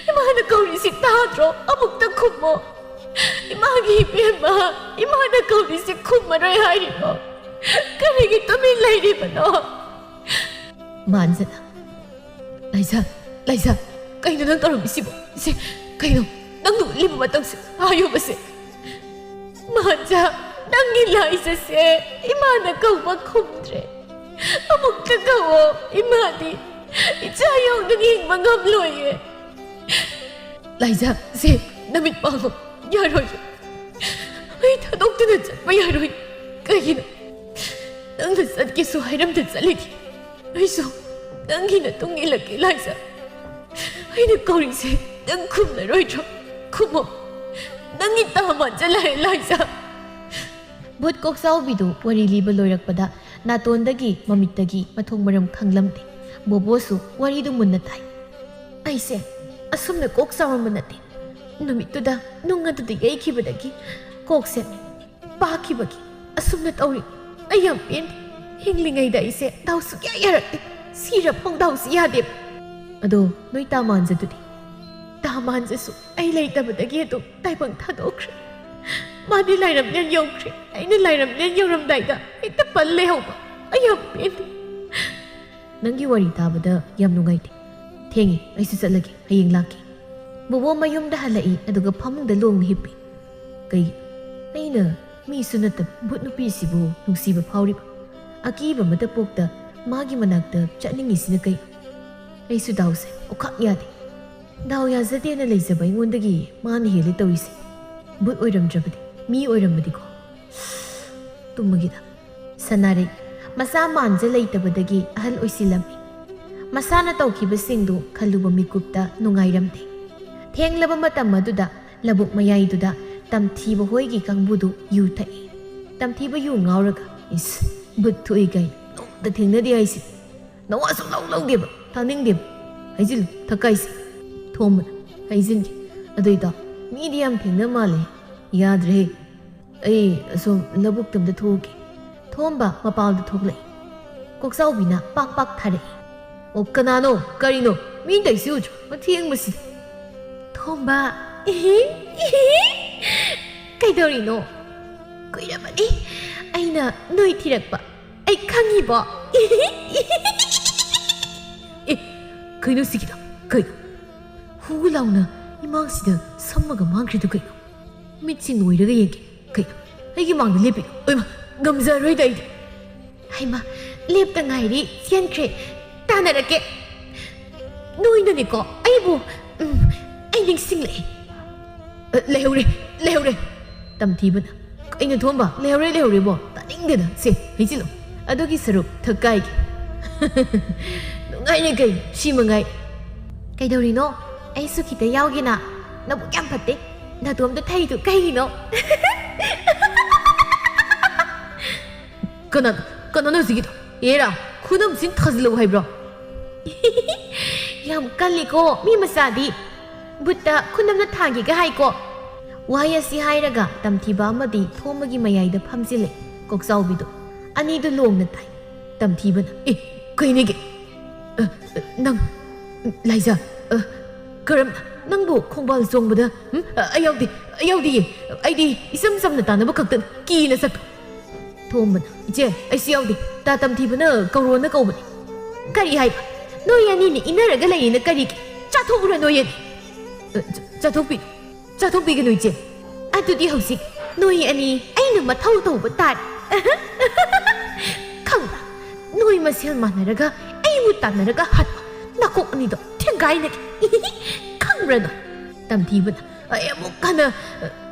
ꯏꯃꯥꯅ ꯀꯧꯔꯤꯁꯤ ꯇꯥꯗ꯭ꯔꯣ? ꯑꯃꯨꯛꯇ ꯈꯨꯝꯃꯣ꯫ ꯏꯃꯥꯒꯤ ꯏꯕꯦꯝꯃ, ꯏꯃꯥꯅ ꯀꯧꯔꯤꯁꯤ ꯈꯨꯝꯃꯔꯣꯏ ꯍꯥꯏꯔꯤꯕꯣ? ꯀꯔꯤꯒꯤ ꯇꯨꯃꯤꯟ ꯂꯩꯔꯤꯕꯅꯣ? ꯃꯥꯟꯖꯅ, "ꯂꯥꯏꯖꯥ, ꯂꯥꯏꯖꯥ, ꯀꯩꯅꯣ ꯅꯪ ꯇꯧꯔꯝꯃꯤꯁꯤꯕꯣ? ꯁꯦ, ꯀꯩꯅꯣ ꯅꯪꯅ ꯎꯠꯂꯤꯕ ꯃꯇꯧꯁꯦ? ꯍꯥꯏꯌꯨꯕꯁꯦ꯫ ꯃꯥꯟꯖꯥ, ꯅꯪꯒꯤ ꯂꯥꯏꯖꯥꯁꯦ ꯏꯃꯥꯅ ꯀꯧꯕ ꯈꯨꯝꯗ꯭ꯔꯦ꯫ ꯑꯃꯨꯛꯇ ꯀꯧꯋꯣ, ꯏꯃꯥꯗꯤ ꯏꯆꯥ ꯌꯥꯎꯗꯅ ꯍꯤꯡꯕ ꯉꯝꯂꯣꯏꯌꯦ꯫ ꯂꯥꯏꯖꯥ, ꯁꯦ, ꯅꯃꯤꯠ ꯄꯥꯡꯉꯣ, ꯌꯥꯔꯣꯏꯌꯦ꯫ ꯑꯩ ꯊꯥꯗꯣꯛꯇꯨꯅ ꯆꯠꯄ ꯌꯥꯔꯣꯏ꯫ ꯀꯩꯒꯤꯅꯣ ꯅꯪꯅ ꯆꯠꯀꯦꯁꯨ ꯍꯥꯏꯔꯝꯗ ꯆꯠꯂꯤꯗꯤ? ꯑꯩꯁꯨ ꯅꯪꯒꯤ ꯃꯇꯨꯡ ꯏꯜꯂꯛꯀꯦ, ꯂꯥꯏꯖꯥ꯫ ꯑꯩꯅ ꯀꯧꯔꯤꯁꯦ ꯅꯪ ꯈꯨꯝꯂꯔꯣꯏꯗ꯭ꯔꯣ? ꯈꯨꯝꯃꯣ꯫ ꯅꯪꯒꯤ ꯇꯥ ꯃꯥꯟꯖ ꯂꯥꯛꯑꯦ, ꯂꯥꯏꯖꯥ꯫ ꯚꯨꯠ ꯀꯣꯛꯆꯥꯎꯕꯤꯗꯨ ꯋꯥꯔꯤ ꯂꯤꯕ ꯂꯣꯏꯔꯛꯄꯗ ꯅꯥꯇꯣꯟꯗꯒꯤ ꯃꯃꯤꯠꯇꯒꯤ ꯃꯊꯣꯡ ꯃꯔꯝ ꯈꯪꯂꯝꯗꯦ꯫ ꯕꯣꯕꯣꯁꯨ ꯋꯥꯔꯤꯗꯨ ꯃꯨꯟꯅ ꯇꯥꯏ꯫ ꯑꯩꯁꯦ ꯑꯁꯨꯝꯅ ꯀꯣꯛ ꯆꯥꯎꯔꯝꯕ ꯅꯠꯇꯦ꯫ ꯅꯨꯃꯤꯠꯇꯨꯗ ꯅꯨꯡ ꯑꯗꯨꯗ ꯌꯩꯈꯤꯕꯗꯒꯤ ꯀꯣꯛꯁꯦ ꯄꯥꯛꯈꯤꯕꯒꯤ ꯑꯁꯨꯝꯅ ꯇꯧꯔꯤ꯫ ꯑꯩ ꯌꯥꯝ ꯄꯦꯟꯗꯦ꯫ ꯍꯤꯡꯂꯤꯉꯩꯗ ꯑꯩꯁꯦ ꯗꯥꯎ ꯁꯨꯛꯌꯥ ꯌꯥꯔꯛꯇꯦ꯫ ꯁꯤꯔ ꯐꯥꯎ ꯗꯥꯎꯁꯤ ꯌꯥꯗꯦꯕ꯫ ꯑꯗꯣ ꯅꯣꯏ ꯇꯥ ꯃꯥꯟꯖꯗꯨꯗꯤ? ꯇꯥ ꯃꯥꯟꯖꯁꯨ ꯑꯩ ꯂꯩꯇꯕꯗꯒꯤ ꯑꯗꯨꯝ ꯇꯥꯏꯕꯪ ꯊꯥꯗꯣꯛꯈ꯭ꯔꯦ꯫ ꯃꯥꯗꯤ ꯂꯥꯏꯔꯝꯂꯦꯟ ꯌꯧꯈ꯭ꯔꯦ꯫ ꯑꯩꯅ ꯂꯥꯏꯔꯝꯂꯦꯟ ꯌꯧꯔꯝꯗꯥꯏꯗ ꯍꯦꯛꯇ ꯄꯜ ꯂꯩꯍꯧꯕ꯫ ꯑꯩ ꯌꯥꯝ ꯄꯦꯟꯗꯦ꯫ ꯅꯪꯒꯤ ꯋꯥꯔꯤ ꯇꯥꯕꯗ ꯌꯥꯝ ꯅꯨꯡꯉꯥꯏꯇꯦ꯫ ꯊꯦꯡꯉꯦ, ꯑꯩꯁꯨ ꯆꯠꯂꯒꯦ, ꯍꯌꯦꯡ ꯂꯥꯛꯀꯦ꯫ ꯕꯣꯕꯣ ꯃꯌꯨꯝꯗ ꯍꯜꯂꯛꯏ, ꯑꯗꯨꯒ ꯐꯃꯨꯡꯗ ꯂꯣꯡꯅ ꯍꯤꯞꯄꯤ꯫ ꯀꯩꯒꯤꯅꯣ? ꯑꯩꯅ ꯃꯤꯁꯨ ꯅꯠꯇꯕ ꯚꯨꯠ ꯅꯨꯄꯤꯁꯤꯕꯨ ꯅꯨꯡꯁꯤꯕ ꯐꯥꯎꯔꯤꯕ? ꯑꯀꯤꯕ ꯑꯃꯇ ꯄꯣꯛꯇ ꯃꯥꯒꯤ ꯃꯅꯥꯛꯇ ꯆꯠꯅꯤꯡꯉꯤꯁꯤꯅ ꯀꯩ? ꯑꯩꯁꯨ ꯗꯥꯎꯁꯦ ꯑꯣꯈꯥꯛ ꯌꯥꯗꯦ꯫ ꯗꯥꯎ ꯌꯥꯖꯗꯦꯅ ꯂꯩꯖꯕ ꯑꯩꯉꯣꯟꯗꯒꯤ ꯃꯥꯅ ꯍꯦꯜꯂꯦ ꯇꯧꯔꯤꯁꯦ꯫ ꯚꯨꯠ ꯑꯣꯏꯔꯝꯗ꯭ꯔꯕꯗꯤ, ꯃꯤ ꯑꯣꯏꯔꯝꯕꯗꯤꯀꯣ꯫ ꯇꯨꯝꯃꯒꯦꯗ꯫ ꯁꯅꯥꯔꯩ ꯃꯆꯥ ꯃꯥꯟꯖ ꯂꯩꯇꯕꯗꯒꯤ ꯑꯍꯜ ꯑꯣꯏꯁꯤꯜꯂꯝꯃꯤ꯫ ꯃꯁꯥꯅ ꯇꯧꯈꯤꯕꯁꯤꯡꯗꯨ ꯈꯜꯂꯨꯕ ꯃꯤꯀꯨꯞꯇ ꯅꯨꯡꯉꯥꯏꯔꯝꯗꯦ꯫ ꯊꯦꯡꯂꯕ ꯃꯇꯝ ꯑꯗꯨꯗ ꯂꯧꯕꯨꯛ ꯃꯌꯥꯏꯗꯨꯗ ꯇꯝꯊꯤꯕ ꯍꯣꯏꯒꯤ ꯀꯥꯡꯕꯨꯗꯨ ꯌꯨ ꯊꯛꯏ꯫ ꯇꯝꯊꯤꯕ ꯌꯨ ꯉꯥꯎꯔꯒ, "ꯏꯁ, ꯚꯨꯠ ꯊꯣꯛꯏ ꯀꯥꯏꯅ ꯅꯣꯡꯃꯇ ꯊꯦꯡꯅꯗꯦ ꯍꯥꯏꯁꯤꯗꯤ꯫ ꯅꯋꯥ ꯁꯨꯡꯂꯧ ꯂꯧꯗꯦꯕ, ꯇꯥꯅꯤꯡꯗꯦꯕ꯫ ꯍꯩꯖꯤꯜꯂꯨ, ꯊꯛꯀꯥꯏꯁꯤ꯫" ꯊꯣꯝꯕꯅ, "ꯍꯩꯖꯤꯟꯒꯦ꯫ ꯑꯗꯨ ꯏꯇꯥꯎ, ꯃꯤꯗꯤ ꯌꯥꯝ ꯊꯦꯡꯅ ꯃꯥꯜꯂꯦ꯫ ꯌꯥꯗ꯭ꯔꯦꯍꯦ꯫ ꯑꯩ ꯑꯁꯣꯝ ꯂꯧꯕꯨꯛꯇ ꯑꯝꯇ ꯊꯣꯛꯎꯒꯦ꯫" ꯊꯣꯝꯕ ꯃꯄꯥꯜꯗ ꯊꯣꯛꯂꯛꯏ꯫ ꯀꯣꯛꯆꯥꯎꯕꯤꯅ ꯄꯥꯛ ꯄꯥꯛ ꯊꯥꯔꯛꯏ꯫ ꯑꯣ, ꯀꯅꯥꯅꯣ? ꯀꯔꯤꯅꯣ? ꯃꯤ ꯇꯧꯏꯁꯤ ꯎꯗ꯭ꯔꯣ? ꯃꯊꯦꯡꯕꯁꯤꯗ꯫ ꯊꯣꯝꯕ꯫ ꯀꯩꯗꯧꯔꯤꯅꯣ? ꯀꯨꯏꯔꯕꯅꯤ ꯑꯩꯅ ꯅꯣꯏ ꯊꯤꯔꯛꯄ꯫ ꯑꯩ ꯈꯪꯉꯤꯕꯣ? ꯑꯦ, ꯀꯩꯅꯣ ꯁꯤꯒꯤꯗꯣ? ꯀꯩꯅꯣ? ꯍꯨ ꯂꯥꯎꯅ ꯏꯃꯥꯡꯁꯤꯗ ꯁꯝꯃꯒ ꯃꯥꯡꯈ꯭ꯔꯤꯗꯨ ꯀꯩꯅꯣ? ꯃꯤꯠꯁꯤ ꯅꯣꯏꯔꯒ ꯌꯦꯡꯒꯦ꯫ ꯀꯩꯅꯣ? ꯑꯩꯒꯤ ꯃꯥꯡꯗ ꯂꯦꯞꯄꯤꯗꯣ? ꯑꯣꯏꯃ, ꯉꯝꯖꯔꯣꯏꯗ ꯑꯩꯗꯤ꯫ ꯍꯩꯃꯥ, ꯂꯦꯞꯇ ꯉꯥꯏꯔꯤ, ꯆꯦꯟꯈ꯭ꯔꯦ꯫ ꯇꯥꯟꯅꯔꯛꯀꯦ꯫ ꯅꯣꯏꯅꯅꯦꯀꯣ ꯑꯩꯕꯨ, ꯎꯝ, ꯑꯩ ꯅꯤꯡꯁꯤꯡꯂꯛꯑꯦ꯫ ꯑ, ꯂꯩꯍꯧꯔꯦ, ꯂꯩꯍꯧꯔꯦ꯫ ꯇꯝꯊꯤꯕꯅ, "ꯀꯩꯅꯣ ꯊꯣꯝꯕ, ꯂꯩꯍꯧꯔꯦ, ꯂꯩꯍꯧꯔꯦꯕꯣ?" ꯇꯥꯅꯤꯡꯗꯦꯗ, ꯁꯦ, ꯍꯩꯖꯤꯜꯂꯨ꯫ ꯑꯗꯨꯒꯤ ꯁꯔꯨꯛ ꯊꯛꯀꯥꯏꯒꯦ꯫ ꯅꯨꯡꯉꯥꯏꯅꯦ ꯀꯩꯅꯣ, ꯁꯤ ꯃꯉꯥꯏ꯫ ꯀꯩꯗꯧꯔꯤꯅꯣ? ꯑꯩꯁꯨ ꯈꯤꯇ ꯌꯥꯎꯒꯦꯅ꯫ ꯅꯕꯨꯛ ꯌꯥꯝ ꯐꯠꯇꯦ꯫ ꯅꯇꯣꯝꯇ ꯊꯛꯏꯗꯨ ꯀꯩꯒꯤꯅꯣ? ꯀꯅꯥ, ꯀꯅꯥꯅꯣ ꯍꯧꯖꯤꯛꯀꯤꯗꯣ? ꯑꯦꯔꯥ, ꯈꯨꯅꯝꯁꯤꯡ ꯊꯥꯖꯤꯜꯂꯛꯎ ꯍꯥꯏꯕ꯭ꯔꯣ? ꯌꯥꯝ ꯀꯜꯂꯤꯀꯣ, ꯃꯤ ꯃꯆꯥꯗꯤ꯫ ꯕꯨꯠꯇ ꯈꯨꯅꯝꯅ ꯊꯥꯒꯦꯒ ꯍꯥꯏꯀꯣ꯫ ꯋꯥꯍꯩ ꯑꯁꯤ ꯍꯥꯏꯔꯒ ꯇꯝꯊꯤꯕ ꯑꯃꯗꯤ ꯊꯣꯝꯕꯒꯤ ꯃꯌꯥꯏꯗ ꯐꯝꯖꯤꯜꯂꯦ꯫ ꯀꯣꯛꯆꯥꯎꯕꯤꯗꯣ꯫ ꯑꯅꯤꯗꯨ ꯂꯣꯡꯅ ꯇꯥꯏ꯫ ꯇꯝꯊꯤꯕꯅ, "ꯑꯦ, ꯀꯩꯅꯦꯒꯦ? ꯑ, ꯑ, ꯅꯪ, ꯂꯥꯏꯖꯥ, ꯑ, ꯀꯔꯝ, ꯅꯪꯕꯨ ꯈꯣꯡꯕꯥꯜ ꯆꯣꯡꯕꯗ, ꯎꯝ, ꯑ, ꯑꯩ ꯌꯥꯎꯗꯦ, ꯑꯩ ꯌꯥꯎꯗꯤꯌꯦ꯫ ꯑꯩꯗꯤ ꯏꯆꯝ ꯆꯝꯅ ꯇꯥꯟꯅꯕ ꯈꯛꯇꯅꯤ, ꯀꯤꯅ ꯆꯠꯄ꯫" ꯊꯣꯝꯕꯅ, "ꯏꯆꯦ, ꯑꯩꯁꯨ ꯌꯥꯎꯗꯦ꯫ ꯇꯥ ꯇꯝꯊꯤꯕꯅ ꯀꯧꯔꯣꯅ ꯀꯧꯕꯅꯤ꯫" "ꯀꯔꯤ ꯍꯥꯏꯕ? ꯅꯣꯏ ꯑꯅꯤꯅ ꯏꯟꯅꯔꯒ ꯂꯩꯔꯤꯅ ꯀꯔꯤꯒꯤ? ꯆꯥꯊꯣꯛꯎꯔ ꯅꯣꯏ ꯑꯅꯤ꯫" "ꯑ, ꯆ-, ꯆꯥꯊꯣꯛꯄꯤ-, ꯆꯥꯊꯣꯛꯄꯤꯒꯅꯨ, ꯏꯆꯦ꯫" "ꯑꯗꯨꯗꯤ ꯍꯧꯖꯤꯛ ꯅꯣꯏ ꯑꯅꯤ ꯑꯩꯅ ꯃꯊꯧ ꯇꯧꯕ ꯇꯥꯔꯦ꯫" "ꯈꯪꯕ꯭ꯔꯥ? ꯅꯣꯏ ꯃꯁꯦꯜ ꯃꯥꯟꯅꯔꯒ ꯑꯩꯕꯨ ꯇꯥꯟꯅꯔꯒ ꯍꯥꯠꯄ ꯅꯀꯣꯛ ꯑꯅꯤꯗꯣ ꯊꯦꯡꯒꯥꯏꯅꯒꯦ꯫" "ꯈꯪꯕ꯭ꯔꯥ ꯅꯣꯏ?" ꯇꯝꯊꯤꯕꯅ, "ꯑꯩ ꯑꯃꯨꯛ ꯍꯟꯅ, ꯑ,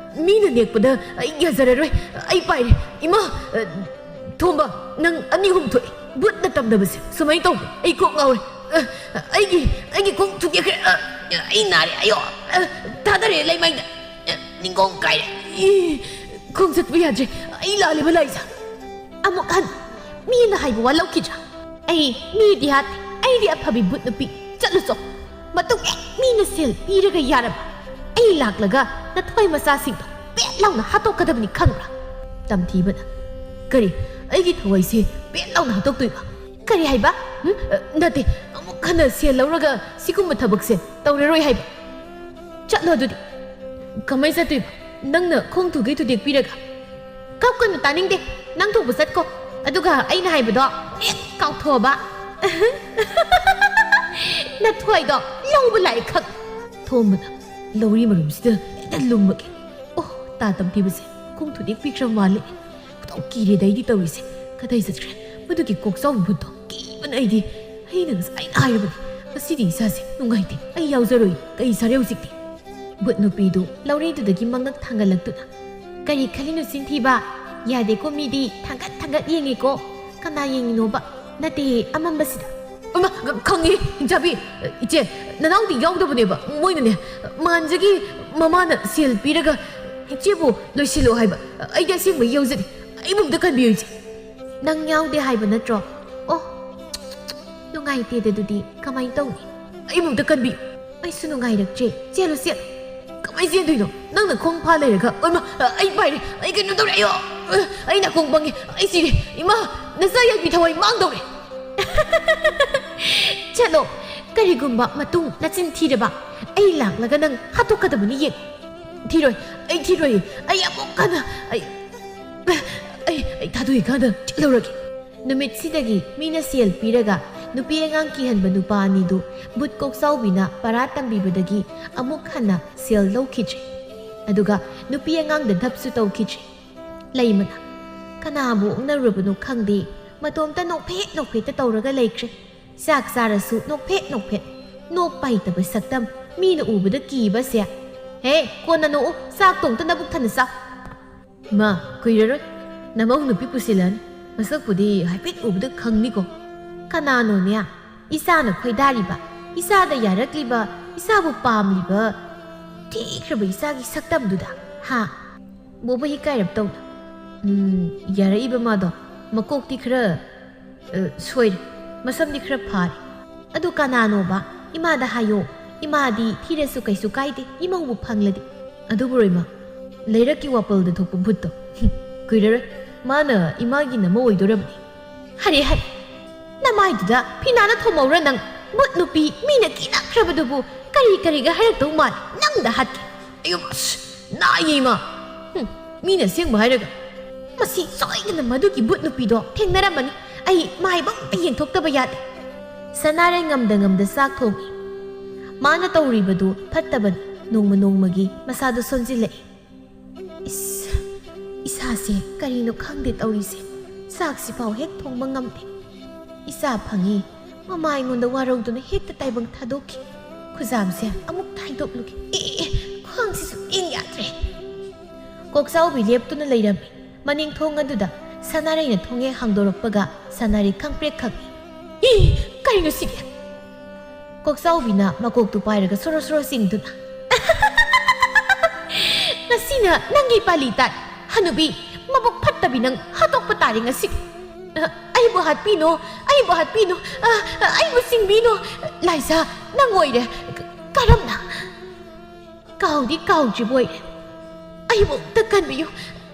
ꯃꯤꯅ ꯅꯦꯛꯄꯗ ꯑꯩ ꯌꯥꯖꯔꯔꯣꯏ꯫ ꯑꯩ ꯄꯥꯏꯔꯦ꯫ ꯏꯃꯥ, ꯑ, ꯊꯣꯝꯕ, ꯅꯪ ꯑꯅꯤ ꯑꯍꯨꯝ ꯊꯣꯛꯑꯦ꯫ ꯕꯨꯠꯅ ꯇꯝꯅꯕꯁꯦ ꯁꯨꯃꯥꯏꯅ ꯇꯧꯕ꯫ ꯑꯩ ꯀꯣꯛ ꯉꯥꯎꯔꯦ꯫ ꯑ, ꯑꯩꯒꯤ, ꯑꯩꯒꯤ ꯈꯣꯡ ꯊꯨꯗꯦꯛꯈ꯭ꯔꯦ꯫ ꯑ, ꯑꯩ ꯅꯥꯔꯦ꯫ ꯑꯌꯣ, ꯑ, ꯊꯥꯗꯔꯦ ꯂꯩꯃꯥꯏꯗ꯫ ꯑ, ꯅꯤꯡꯒꯣꯡ ꯀꯥꯏꯔꯦ꯫ ꯏ, ꯈꯣꯡ ꯆꯠꯄ ꯌꯥꯗ꯭ꯔꯦ꯫ ꯑꯩ ꯂꯥꯜꯂꯦꯕ ꯂꯥꯏꯖꯥ꯫" ꯑꯃꯨꯛ ꯍꯟꯅ ꯃꯤꯅ ꯍꯥꯏꯕ ꯋꯥ ꯂꯧꯈꯤꯗ꯭ꯔꯥ? "ꯑꯩ ꯃꯤꯗꯤ ꯍꯥꯠꯇꯦ꯫ ꯑꯩꯗꯤ ꯑꯐꯕꯤ ꯕꯨꯠ ꯅꯨꯄꯤ꯫ ꯆꯠꯂꯨ ꯆꯣ꯫ ꯃꯇꯨꯡ ꯍꯦꯛ ꯃꯤꯅ ꯁꯦꯜ ꯄꯤꯔꯒ ꯌꯥꯔꯕ ꯑꯩ ꯂꯥꯛꯂꯒ ꯅꯊꯣꯏ ꯃꯆꯥꯁꯤꯡꯗꯣ ꯄꯦꯠ ꯂꯥꯎꯅ ꯍꯥꯠꯇꯣꯛꯀꯗꯕꯅꯤ, ꯈꯪꯕ꯭ꯔꯥ?" ꯇꯝꯊꯤꯕꯅ, "ꯀꯔꯤ? ꯑꯩꯒꯤ ꯊꯋꯥꯏꯁꯦ ꯄꯦꯠ ꯂꯥꯎꯅ ꯍꯥꯠꯇꯣꯛꯇꯣꯏꯕ?" "ꯀꯔꯤ ꯍꯥꯏꯕ? ꯎꯝ? ꯑ, ꯅꯠꯇꯦ, ꯈꯟꯅ ꯁꯦꯜ ꯂꯧꯔꯒ ꯁꯤꯒꯨꯝꯕ ꯊꯕꯛꯁꯦ ꯇꯧꯔꯔꯣꯏ ꯍꯥꯏꯕ꯫ ꯆꯠꯂꯣ ꯑꯗꯨꯗꯤ꯫ ꯀꯃꯥꯏ ꯆꯠꯇꯣꯏꯕ? ꯅꯪꯅ ꯈꯣꯡ ꯊꯨꯒꯩ ꯊꯨꯗꯦꯛꯄꯤꯔꯒ? ꯀꯞꯀꯅꯨ, ꯇꯥꯅꯤꯡꯗꯦ꯫ ꯅꯪ ꯊꯣꯛꯄ ꯆꯠꯀꯣ꯫ ꯑꯗꯨꯒ ꯑꯩꯅ ꯍꯥꯏꯕꯗꯣ ꯍꯦꯛ ꯀꯥꯎꯊꯣꯛꯑꯕ꯫ ꯅꯊ꯭ꯋꯥꯏꯗꯣ ꯂꯧꯕ ꯂꯥꯛꯑꯦ ꯈꯛ꯫ ꯊꯣꯝꯕꯅ ꯂꯧꯔꯤ ꯃꯔꯨꯝꯁꯤꯗ ꯍꯦꯛꯇ ꯂꯨꯝꯃꯒꯦ꯫ ꯑꯣ, ꯇꯥ ꯇꯝꯊꯤꯕꯁꯦ ꯈꯣꯡ ꯊꯨꯗꯦꯛꯄꯤꯈ꯭ꯔ ꯃꯥꯜꯂꯦ꯫ ꯈꯨꯗꯧ ꯀꯤꯔꯦꯗ ꯑꯩꯗꯤ ꯇꯧꯔꯤꯁꯦ꯫ ꯀꯗꯥꯏ ꯆꯠꯈ꯭ꯔꯦ? ꯃꯗꯨꯒꯤ ꯀꯣꯛꯆꯥꯎꯕꯤ ꯚꯨꯠꯇꯣ ꯀꯤꯕꯅ ꯑꯩꯗꯤ꯫ ꯑꯩꯅ ꯉꯁꯥꯏꯅ ꯍꯥꯏꯔꯕꯅꯤ, ꯉꯁꯤꯗꯤ ꯏꯁꯥꯁꯦ ꯅꯨꯡꯉꯥꯏꯇꯦ, ꯑꯩ ꯌꯥꯎꯖꯔꯣꯏ꯫ ꯀꯩ ꯁꯥꯔꯦ ꯍꯧꯖꯤꯛꯇꯤ? ꯚꯨꯠ ꯅꯨꯄꯤꯗꯨ ꯂꯧꯔꯤꯗꯨꯗꯒꯤ ꯃꯉꯛ ꯊꯥꯡꯒꯠꯂꯛꯇꯨꯅ, "ꯀꯔꯤ ꯈꯜꯂꯤꯅꯣ ꯆꯤꯟꯊꯤꯕ? ꯌꯥꯗꯦꯀꯣ ꯃꯤꯗꯤ ꯊꯥꯡꯒꯠ ꯊꯥꯡꯒꯠ ꯌꯦꯡꯉꯦꯀꯣ꯫ ꯀꯅꯥ ꯌꯦꯡꯉꯤꯅꯣꯕ? ꯅꯠꯇꯦ, ꯑꯃꯝꯕꯁꯤꯗ?" ꯑꯃ, ꯈꯪꯉꯦ, ꯍꯤꯡꯆꯥꯕꯤ꯫ ꯏꯆꯦ, ꯅꯅꯥꯎꯗꯤ ꯌꯥꯎꯗꯕꯅꯦꯕ꯫ ꯃꯣꯏꯅꯅꯦ, ꯃꯥꯟꯖꯒꯤ ꯃꯃꯥꯅ ꯁꯦꯜ ꯄꯤꯔꯒ ꯏꯆꯦꯕꯨ ꯂꯣꯏꯁꯤꯜꯂꯣ ꯍꯥꯏꯕ꯫ ꯑꯩꯗꯤ ꯑꯁꯦꯡꯕ ꯌꯧꯖꯗꯦ꯫ ꯑꯩꯕꯨ ꯑꯝꯇ ꯀꯟꯕꯤꯌꯨ, ꯏꯆꯦ꯫ ꯅꯪ ꯌꯥꯎꯗꯦ ꯍꯥꯏꯕ ꯅꯠꯇ꯭ꯔꯣ? ꯑꯣ, ꯅꯨꯡꯉꯥꯏꯇꯦꯗ ꯑꯗꯨꯗꯤ꯫ ꯀꯃꯥꯏꯅ ꯇꯧꯅꯤ? ꯑꯩꯕꯨ ꯑꯝꯇ ꯀꯟꯕꯤꯌꯨ꯫ ꯑꯩꯁꯨ ꯅꯨꯡꯉꯥꯏꯔꯛꯇ꯭ꯔꯦ꯫ ꯆꯦꯜꯂꯨ, ꯆꯦꯜꯂꯨ꯫ ꯀꯃꯥꯏ ꯆꯦꯟꯗꯣꯏꯅꯣ? ꯅꯪꯅ ꯈꯣꯡ ꯐꯥ ꯂꯩꯔꯒ꯫ ꯑꯣꯏꯃ, ꯑꯩ ꯄꯥꯏꯔꯦ꯫ ꯑꯩ ꯀꯩꯅꯣ ꯇꯧꯔꯦ꯫ ꯑꯌꯣ! ꯑꯩ ꯅꯥꯀꯣꯡ ꯄꯪꯉꯦ꯫ ꯑꯩ ꯁꯤꯔꯦ꯫ ꯏꯃꯥ, ꯅꯆꯥ ꯌꯥꯏꯕꯤ ꯊꯋꯥꯏ ꯃꯥꯡꯗꯧꯔꯦ꯫ ꯆꯠꯂꯣ꯫ ꯀꯔꯤꯒꯨꯝꯕ ꯃꯇꯨꯡ ꯅꯆꯤꯟ ꯊꯤꯔꯕ, ꯑꯩ ꯂꯥꯛꯂꯒ ꯅꯪ ꯍꯥꯠꯇꯣꯛꯀꯗꯕꯅꯤ ꯌꯦꯡ꯫ ꯊꯤꯔꯣꯏ, ꯑꯩ ꯊꯤꯔꯣꯏ꯫ ꯑꯩ ꯑꯃꯨꯛ ꯍꯟꯅ, ꯑꯩ, ꯑꯩ, ꯑꯩ ꯊꯥꯗꯣꯛꯏꯀꯥꯟꯗ ꯆꯠꯂꯨꯔꯒꯦ꯫ ꯅꯨꯃꯤꯠꯁꯤꯗꯒꯤ ꯃꯤꯅ ꯁꯦꯜ ꯄꯤꯔꯒ ꯅꯨꯄꯤ ꯑꯉꯥꯡ ꯀꯤꯍꯟꯕ ꯅꯨꯄꯥ ꯑꯅꯤꯗꯨ ꯚꯨꯠ ꯀꯣꯛꯆꯥꯎꯕꯤꯅ ꯄꯔꯥ ꯇꯝꯕꯤꯕꯗꯒꯤ ꯑꯃꯨꯛ ꯍꯟꯅ ꯁꯦꯜ ꯂꯧꯈꯤꯗ꯭ꯔꯦ꯫ ꯑꯗꯨꯒ ꯅꯨꯄꯤ ꯑꯉꯥꯡꯗ ꯙꯞꯁꯨ ꯇꯧꯈꯤꯗ꯭ꯔꯦ꯫ ꯂꯩꯃꯅ ꯀꯅꯥꯕꯨ ꯑꯣꯛꯅꯔꯨꯕꯅꯣ ꯈꯪꯗꯦ, ꯃꯇꯣꯝꯇ ꯅꯣꯛꯐꯦꯠ ꯅꯣꯛꯐꯦꯠꯇ ꯇꯧꯔꯒ ꯂꯩꯈ꯭ꯔꯦ꯫ ꯆꯥꯛ ꯆꯥꯔꯁꯨ ꯅꯣꯛꯐꯦꯠ ꯅꯣꯛꯐꯦꯠ꯫ ꯅꯣꯛꯄ ꯍꯩꯇꯕ ꯁꯛꯇꯝ, ꯃꯤꯅ ꯎꯕꯗ ꯀꯤꯕꯁꯦ꯫ ꯍꯦ, ꯀꯣꯟꯅ ꯅꯣꯛꯎ, ꯆꯥꯛꯇꯣ ꯑꯝꯇ ꯅꯕꯨꯛ ꯊꯟꯅ ꯆꯥꯎ꯫ ꯃꯥ, ꯀꯨꯏꯔꯔꯣꯏ ꯅꯃꯧ ꯅꯨꯄꯤ ꯄꯨꯁꯤꯜꯂꯅꯤ꯫ ꯃꯁꯛꯄꯨꯗꯤ ꯍꯥꯏꯐꯦꯠ ꯎꯕꯗ ꯈꯪꯅꯤꯀꯣ꯫ ꯀꯅꯥꯅꯣꯅꯦ? ꯏꯆꯥꯅ ꯈꯣꯏꯗꯥꯔꯤꯕ, ꯏꯆꯥꯗ ꯌꯥꯔꯛꯂꯤꯕ, ꯏꯆꯥꯕꯨ ꯄꯥꯝꯂꯤꯕ ꯊꯤꯈ꯭ꯔꯕ ꯏꯆꯥꯒꯤ ꯁꯛꯇꯝꯗꯨꯗ, ꯍꯥ? ꯕꯣꯕꯣ ꯏꯀꯥꯏꯔꯞ ꯇꯧꯅ, "ꯎꯝ, ꯌꯥꯔꯛꯏꯕ ꯃꯥꯗꯣ ꯃꯀꯣꯛꯇꯤ ꯈꯔ, ꯑ, ꯁꯣꯏꯔꯦ, ꯃꯁꯝꯗꯤ ꯈꯔ ꯐꯥꯔꯦ꯫ ꯑꯗꯨ ꯀꯅꯥꯅꯣꯕ? ꯏꯃꯥꯗ ꯍꯥꯏꯌꯣ꯫ ꯏꯃꯥꯗꯤ ꯊꯤꯔꯁꯨ ꯀꯩꯁꯨ ꯀꯥꯏꯗꯦ, ꯏꯃꯧꯕꯨ ꯐꯪꯂꯗꯤ꯫ ꯑꯗꯨꯕꯨ ꯔꯣꯏꯃ, ꯂꯩꯔꯛꯀꯤ ꯋꯥꯄꯜꯗ ꯊꯣꯛꯄ ꯚꯨꯠꯇꯣ, ꯀꯨꯏꯔꯔꯣꯏ ꯃꯥꯅ ꯏꯃꯥꯒꯤ ꯅꯃꯧ ꯑꯣꯏꯗꯣꯔꯕꯅꯤ꯫ ꯍꯔꯦ ꯍꯔꯦ, ꯅꯃꯥꯏꯗꯨꯗ ꯐꯤꯅꯥꯅ ꯊꯣꯝꯍꯧꯔ ꯅꯪ꯫ "ꯕꯨꯠ ꯅꯨꯄꯤ ꯃꯤꯅ ꯀꯤꯅꯈ꯭ꯔꯕꯗꯨꯕꯨ ꯀꯔꯤ ꯀꯔꯤꯒ ꯍꯥꯏꯔꯛꯇꯧ ꯃꯥꯜꯂꯤ? ꯅꯪꯗ ꯍꯥꯠꯀꯦ!" "ꯑꯌꯣ, ꯑꯁ, ꯅꯥꯏꯌꯦ, ꯏꯃꯥ!" "ꯍꯨꯝ, ꯃꯤꯅ ꯑꯁꯦꯡꯕ ꯍꯥꯏꯔꯒ?" "ꯃꯁꯤ ꯁꯣꯏꯗꯅ ꯃꯗꯨꯒꯤ ꯕꯨꯠ ꯅꯨꯄꯤꯗꯣ ꯊꯦꯡꯅꯔꯝꯃꯅꯤ꯫ ꯑꯩ ꯃꯥꯏꯕ ꯑꯝꯇ ꯌꯦꯡꯊꯣꯛꯇꯕ ꯌꯥꯗꯦ꯫" ꯁꯅꯥꯔꯩ ꯉꯝꯗ ꯉꯝꯗ ꯆꯥꯛ ꯊꯣꯡꯏ꯫ ꯃꯥꯅ ꯇꯧꯔꯤꯕꯗꯨ ꯐꯠꯇꯕꯅꯤ꯫ ꯅꯣꯡꯃ ꯅꯣꯡꯃꯒꯤ ꯃꯁꯥꯗꯨ ꯁꯣꯟꯖꯤꯜꯂꯛꯏ꯫ "ꯏꯁ, ꯏꯁꯥꯁꯦ ꯀꯔꯤꯅꯣ ꯈꯪꯗꯦ ꯇꯧꯔꯤꯁꯦ꯫ ꯆꯥꯛꯁꯤꯐꯥꯎ ꯍꯦꯛ ꯊꯣꯡꯕ ꯉꯝꯗꯦ꯫ ꯏꯆꯥ ꯐꯪꯉꯤ, ꯃꯃꯥ ꯑꯩꯉꯣꯟꯗ ꯋꯥꯔꯧꯗꯨꯅ ꯍꯦꯛꯇ ꯇꯥꯏꯕꯪ ꯊꯥꯗꯣꯛꯈꯤ꯫ ꯈꯨꯖꯥꯝꯁꯦ ꯑꯃꯨꯛ ꯊꯥꯏꯗꯣꯛꯂꯨꯒꯦ꯫ ꯑꯦ, ꯑꯦ, ꯈ꯭ꯋꯥꯡꯁꯤꯁꯨ ꯂꯦꯡ ꯌꯥꯗ꯭ꯔꯦ꯫" ꯀꯣꯛꯆꯥꯎꯕꯤ ꯂꯦꯞꯇꯨꯅ ꯂꯩꯔꯝꯃꯤ꯫ ꯃꯅꯤꯡ ꯊꯣꯡ ꯑꯗꯨꯗ ꯁꯅꯥꯔꯩꯅ ꯊꯣꯡꯍꯦꯛ ꯍꯥꯡꯗꯣꯔꯛꯄꯒ ꯁꯅꯥꯔꯩ ꯈꯪꯄ꯭ꯔꯦꯛ ꯈꯪꯏ꯫ "ꯏ, ꯀꯔꯤꯅꯣ ꯁꯤꯗꯤ?" ꯀꯣꯛꯆꯥꯎꯕꯤꯅ ꯃꯀꯣꯛꯇꯨ ꯄꯥꯏꯔꯒ ꯁꯣꯔꯣ ꯁꯣꯔꯣ ꯆꯤꯡꯗꯨꯅ, "ꯉꯁꯤꯅ ꯅꯪꯒꯤ ꯄꯥꯂꯤ ꯇꯥꯏ꯫ ꯍꯅꯨꯕꯤ, ꯃꯕꯨꯛ ꯐꯠꯇꯕꯤ, ꯅꯪ ꯍꯥꯠꯇꯣꯛꯄ ꯇꯥꯔꯦ ꯉꯁꯤ꯫ ꯑ, ꯑꯩꯕꯨ ꯍꯥꯠꯄꯤꯅꯣ, ꯑꯩꯕꯨ ꯍꯥꯠꯄꯤꯅꯣ, ꯑ, ꯑ, ꯑꯩꯕꯨ ꯆꯤꯡꯕꯤꯅꯣ꯫ ꯂꯥꯏꯖꯥ, ꯅꯪ ꯑꯣꯏꯔꯦ꯫ ꯀ-, ꯀꯔꯝꯅ?" "ꯀꯥꯎꯗꯤ ꯀꯥꯎꯗ꯭ꯔꯤꯕ ꯑꯣꯏꯔꯦ꯫ ꯑꯩꯕꯨ ꯑꯝꯇ ꯀꯟꯕꯤꯌꯨ꯫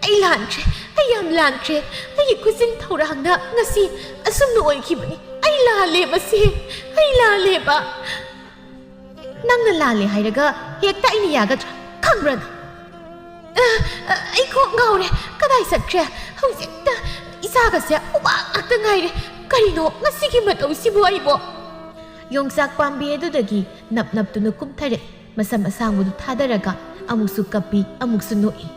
ꯑꯩ ꯂꯥꯟꯈ꯭ꯔꯦ꯫ ꯑꯩ ꯌꯥꯝ ꯂꯥꯟꯈ꯭ꯔꯦ꯫ ꯑꯩꯒꯤ ꯈꯨꯖꯤꯟ ꯊꯧꯔꯥꯡꯅ ꯉꯁꯤ ꯑꯁꯨꯝꯅ ꯑꯣꯏꯈꯤꯕꯅꯤ꯫ ꯑꯩ ꯂꯥꯜꯂꯦ ꯃꯁꯤ꯫ ꯑꯩ ꯂꯥꯜꯂꯦꯕ꯫" "ꯅꯪꯅ ꯂꯥꯜꯂꯦ ꯍꯥꯏꯔꯒ ꯍꯦꯛꯇ ꯑꯩꯅ ꯌꯥꯒꯗ꯭ꯔꯥ? ꯈꯪꯕ꯭ꯔꯥ ꯅꯪ?" "ꯑ, ꯑ, ꯑꯩ ꯀꯣꯛ ꯉꯥꯎꯔꯦ꯫ ꯀꯗꯥꯏ ꯆꯠꯈ꯭ꯔꯦ? ꯍꯧꯖꯤꯛꯇ ꯏꯆꯥꯒꯁꯦ ꯎꯄꯥꯛ ꯉꯥꯛꯇ ꯉꯥꯏꯔꯦ꯫ ꯀꯔꯤꯅꯣ ꯉꯁꯤꯒꯤ ꯃꯇꯧꯁꯤꯕꯨ ꯑꯩꯕꯣ?" ꯌꯣꯡꯆꯥꯛ ꯄꯥꯝꯕꯤ ꯑꯗꯨꯗꯒꯤ ꯅꯞ ꯅꯞꯇꯨꯅ ꯀꯨꯝꯊꯔꯛꯏ꯫ ꯃꯁꯝ ꯑꯁꯥꯡꯕꯗꯨ ꯊꯥꯗꯔꯒ ꯑꯃꯨꯛꯁꯨ ꯀꯞꯄꯤ, ꯑꯃꯨꯛꯁꯨ ꯅꯣꯛꯏ꯫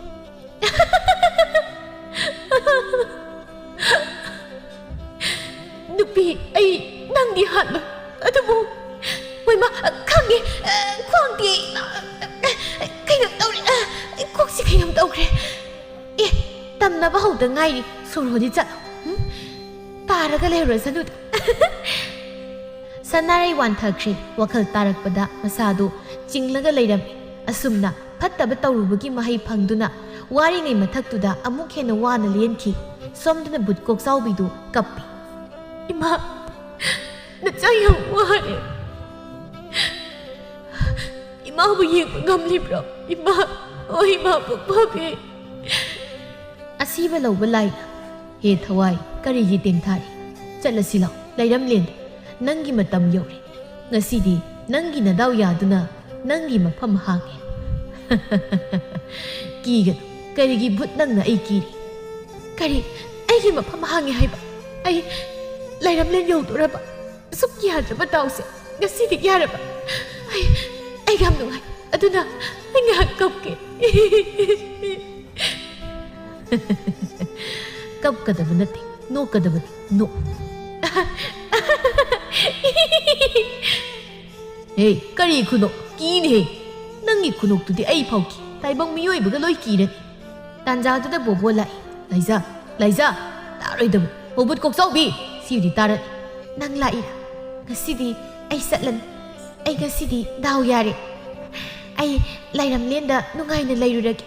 "ꯅꯨꯄꯤ, ꯑꯩ ꯅꯪꯗꯤ ꯍꯥꯠꯂꯣꯏ, ꯑꯗꯨꯕꯨ, ꯍꯣꯏꯃ, ꯈꯪꯉꯦ, ꯈ꯭ꯋꯥꯡꯗꯤ, ꯀꯩꯅꯣꯝ ꯇꯧꯔꯦ, ꯀꯣꯛꯁꯤ ꯀꯩꯅꯣꯝ ꯇꯧꯈ꯭ꯔꯦ꯫ ꯑꯦ, ꯇꯝꯅꯕ ꯍꯧꯗ ꯉꯥꯏꯔꯤ, ꯁꯣꯔ ꯍꯣꯟꯗꯤ ꯆꯠꯂꯣ, ꯍꯨꯝ? ꯇꯥꯔꯒ ꯂꯩꯔꯨꯔꯁꯅꯨꯗ꯫" ꯁꯅꯥꯔꯩ ꯋꯥꯟꯊꯈ꯭ꯔꯦ꯫ ꯋꯥꯈꯜ ꯇꯥꯔꯛꯄꯗ ꯃꯁꯥꯗꯨ ꯆꯤꯡꯂꯒ ꯂꯩꯔꯝꯃꯤ꯫ ꯑꯁꯨꯝꯅ ꯐꯠꯇꯕ ꯇꯧꯔꯨꯕꯒꯤ ꯃꯍꯩ ꯐꯪꯗꯨꯅ ꯋꯥꯔꯤꯉꯩ ꯃꯊꯛꯇꯨꯗ ꯑꯃꯨꯛ ꯍꯦꯟꯅ ꯋꯥꯅ ꯂꯦꯟꯈꯤ꯫ ꯁꯣꯝꯗꯅ ꯕꯨꯠ ꯀꯣꯛꯆꯥꯎꯕꯤꯗꯨ ꯀꯞꯄꯤ꯫ "ꯏꯃꯥ, ꯅꯆꯥ ꯌꯥꯝ ꯋꯥꯔꯦ꯫ ꯏꯃꯥꯕꯨ ꯌꯦꯡꯕ ꯉꯝꯂꯤꯕ꯭ꯔꯣ? ꯏꯃꯥ, ꯑꯣ ꯏꯃꯥ ꯄꯣꯛꯄꯥꯕꯤ꯫" ꯑꯁꯤꯕ ꯂꯧꯕ ꯂꯥꯏꯅ, "ꯍꯦ ꯊꯋꯥꯏ, ꯀꯔꯤꯒꯤ ꯇꯦꯡꯊꯥꯔꯤ? ꯆꯠꯂꯁꯤ ꯂꯥꯎ, ꯂꯩꯔꯝꯂꯦꯟꯗ, ꯅꯪꯒꯤ ꯃꯇꯝ ꯌꯧꯔꯦ꯫ ꯉꯁꯤꯗꯤ ꯅꯪꯒꯤ ꯅꯗꯥꯎ ꯌꯥꯗꯨꯅ ꯅꯪꯒꯤ ꯃꯐꯝ ꯍꯥꯡꯉꯦ꯫ ꯀꯤꯒꯅꯨ, ꯀꯔꯤꯒꯤ ꯚꯨꯠ ꯅꯪꯅ ꯑꯩ ꯀꯤꯔꯤ? ꯀꯔꯤ? ꯑꯩꯒꯤ ꯃꯐꯝ ꯍꯥꯡꯉꯦ ꯍꯥꯏꯕ? ꯑꯩ ꯂꯥꯏꯔꯝꯂꯦꯟ ꯌꯧꯗꯣꯔꯕ? ꯑꯁꯨꯛ ꯌꯥꯗ꯭ꯔꯕ ꯗꯥꯎꯁꯦ ꯉꯁꯤꯗꯤ ꯌꯥꯔꯕ? ꯑꯩ, ꯑꯩ ꯌꯥꯝ ꯅꯨꯡꯉꯥꯏ, ꯑꯗꯨꯅ ꯑꯩ ꯉꯥꯏꯍꯥꯛ ꯀꯞꯀꯦ꯫ ꯀꯞꯀꯗꯕ ꯅꯠꯇꯦ, ꯅꯣꯛꯀꯗꯕꯅꯤ, ꯅꯣꯛ꯫ ꯍꯦ, ꯀꯔꯤ ꯈꯨꯅꯣꯛ? ꯀꯤꯅꯦꯍꯦ꯫ ꯅꯪꯒꯤ ꯈꯨꯅꯣꯛꯇꯨꯗꯤ ꯑꯩ ꯐꯥꯎ ꯀꯤ꯫ ꯇꯥꯏꯕꯪ ꯃꯤꯑꯣꯏꯕꯒ ꯂꯣꯏ ꯀꯤꯔꯅꯤ꯫ ꯇꯥꯟꯖꯥꯗꯨꯗ ꯕꯣꯕꯣ ꯂꯥꯛꯏ꯫ "ꯂꯥꯏꯖꯥ, ꯂꯥꯏꯖꯥ, ꯇꯥꯔꯣꯏꯗꯕ꯫ ꯍꯣ ꯚꯨꯠ ꯀꯣꯛꯆꯥꯎꯕꯤ, ꯁꯤꯗꯤ ꯇꯥꯔꯅꯤ꯫ ꯅꯪ ꯂꯥꯛꯏꯔꯥ? ꯉꯁꯤꯗꯤ ꯑꯩ ꯆꯠꯂꯅꯤ꯫ ꯑꯩ ꯉꯁꯤꯗꯤ ꯗꯥꯎ ꯌꯥꯔꯦ꯫ ꯑꯩ ꯂꯥꯏꯔꯝꯂꯦꯟꯗ ꯅꯨꯡꯉꯥꯏꯅ ꯂꯩꯔꯨꯔꯒꯦ꯫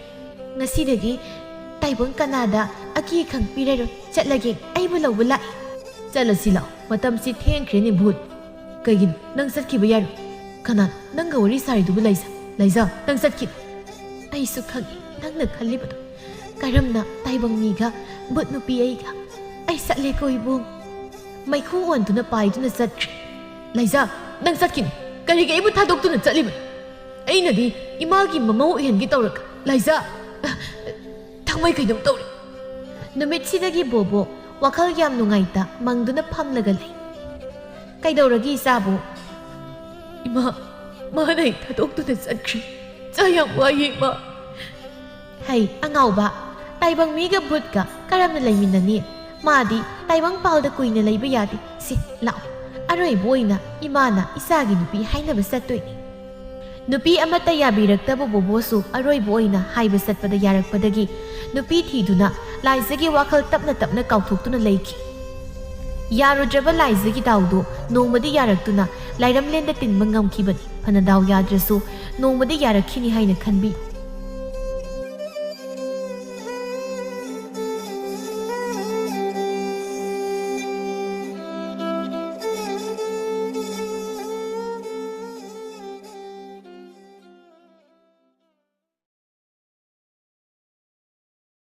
ꯉꯁꯤꯗꯒꯤ ꯇꯥꯏꯕꯪ ꯀꯅꯥꯗ ꯑꯀꯤ ꯑꯈꯪ ꯄꯤꯔꯔꯣꯏ꯫ ꯆꯠꯂꯒꯦ, ꯑꯩꯕꯨ ꯂꯧꯕ ꯂꯥꯛꯏ꯫" "ꯆꯠꯂꯁꯤ ꯂꯥꯛꯑꯣ, ꯃꯇꯝꯁꯤ ꯊꯦꯡꯈ꯭ꯔꯦꯅꯦ ꯚꯨꯠ꯫ ꯀꯩꯒꯤꯅꯣ ꯅꯪ ꯆꯠꯈꯤꯕ ꯌꯥꯔꯣꯏ? ꯀꯅꯥꯅꯣ ꯅꯪꯒ ꯋꯥꯔꯤ ꯁꯥꯔꯤꯗꯨꯕꯨ, ꯂꯥꯏꯖꯥ? ꯂꯥꯏꯖꯥ, ꯅꯪ ꯆꯠꯈꯤꯅꯨ꯫" "ꯑꯩꯁꯨ ꯈꯪꯏ ꯅꯪꯅ ꯈꯜꯂꯤꯕꯗꯣ꯫ ꯀꯔꯝꯅ ꯇꯥꯏꯕꯪ ꯃꯤꯒ ꯚꯨꯠ ꯅꯨꯄꯤ ꯑꯩꯒ ꯑꯩ ꯆꯠꯂꯦꯀꯣ ꯏꯕꯨꯡ꯫" ꯃꯩꯈꯨ ꯑꯣꯟꯗꯨꯅ ꯄꯥꯏꯗꯨꯅ ꯆꯠꯈ꯭ꯔꯦ꯫ "ꯂꯥꯏꯖꯥ, ꯅꯪ ꯆꯠꯈꯤꯅꯨ꯫ ꯀꯔꯤꯒꯤ ꯑꯩꯕꯨ ꯊꯥꯗꯣꯛꯇꯨꯅ ꯆꯠꯂꯤꯕꯅꯣ? ꯑꯩꯅꯗꯤ ꯏꯃꯥꯒꯤ ꯃꯃꯧ ꯑꯣꯏꯍꯟꯒꯦ ꯇꯧꯔꯒ, ꯂꯥꯏꯖꯥ, ꯊꯃꯣꯏ ꯀꯩꯅꯣꯝ ꯇꯧꯔꯦ꯫" ꯅꯨꯃꯤꯠꯁꯤꯗꯒꯤ ꯕꯣꯕꯣ ꯋꯥꯈꯜ ꯌꯥꯝ ꯅꯨꯡꯉꯥꯏꯇ ꯃꯪꯗꯨꯅ ꯐꯝꯂꯒ ꯂꯩ꯫ "ꯀꯩꯗꯧꯔꯒꯦ ꯏꯆꯥꯕꯨ?" "ꯏꯃꯥ, ꯃꯥꯅ ꯑꯩ ꯊꯥꯗꯣꯛꯇꯨꯅ ꯆꯠꯈ꯭ꯔꯦ꯫ ꯏꯆꯥ ꯌꯥꯝ ꯋꯥꯏꯌꯦ ꯏꯃꯥ꯫" "ꯍꯩ ꯑꯉꯥꯎꯕ, ꯇꯥꯏꯕꯪ ꯃꯤꯒ ꯚꯨꯠꯀ ꯀꯔꯝꯅ ꯂꯩꯃꯤꯟꯅꯅꯤ? ꯃꯥꯗꯤ ꯇꯥꯏꯕꯪ ꯄꯥꯜꯗ ꯀꯨꯏꯅ ꯂꯩꯕ ꯌꯥꯗꯦ꯫ ꯁꯤ ꯂꯥꯛꯑꯣ, ꯑꯔꯣꯏꯕ ꯑꯣꯏꯅ ꯏꯃꯥꯅ ꯏꯆꯥꯒꯤ ꯅꯨꯄꯤ ꯍꯥꯏꯅꯕ ꯆꯠꯇꯣꯏꯅꯤ꯫" ꯅꯨꯄꯤ ꯑꯃꯠꯇ ꯌꯥꯕꯤꯔꯛꯇꯕ ꯕꯣꯕꯣꯁꯨ ꯑꯔꯣꯏꯕ ꯑꯣꯏꯅ ꯍꯥꯏꯕ ꯆꯠꯄꯗ ꯌꯥꯔꯛꯄꯗꯒꯤ ꯅꯨꯄꯤ ꯊꯤꯗꯨꯅ ꯂꯥꯏꯖꯒꯤ ꯋꯥꯈꯜ ꯇꯞꯅ ꯇꯞꯅ ꯀꯥꯎꯊꯣꯛꯇꯨꯅ ꯂꯩꯈꯤ꯫ ꯌꯥꯔꯨꯗ꯭ꯔꯕ ꯂꯥꯏꯖꯒꯤ ꯗꯥꯎꯗꯣ ꯅꯣꯡꯃꯗꯤ ꯌꯥꯔꯛꯇꯨꯅ ꯂꯥꯏꯔꯝꯂꯦꯟꯗ ꯇꯤꯟꯕ ꯉꯝꯈꯤꯕꯅꯤ꯫ ꯐꯅ ꯗꯥꯎ ꯌꯥꯗ꯭ꯔꯁꯨ ꯅꯣꯡꯃꯗꯤ ꯌꯥꯔꯛꯈꯤꯅꯤ ꯍꯥꯏꯅ ꯈꯟꯕꯤ꯫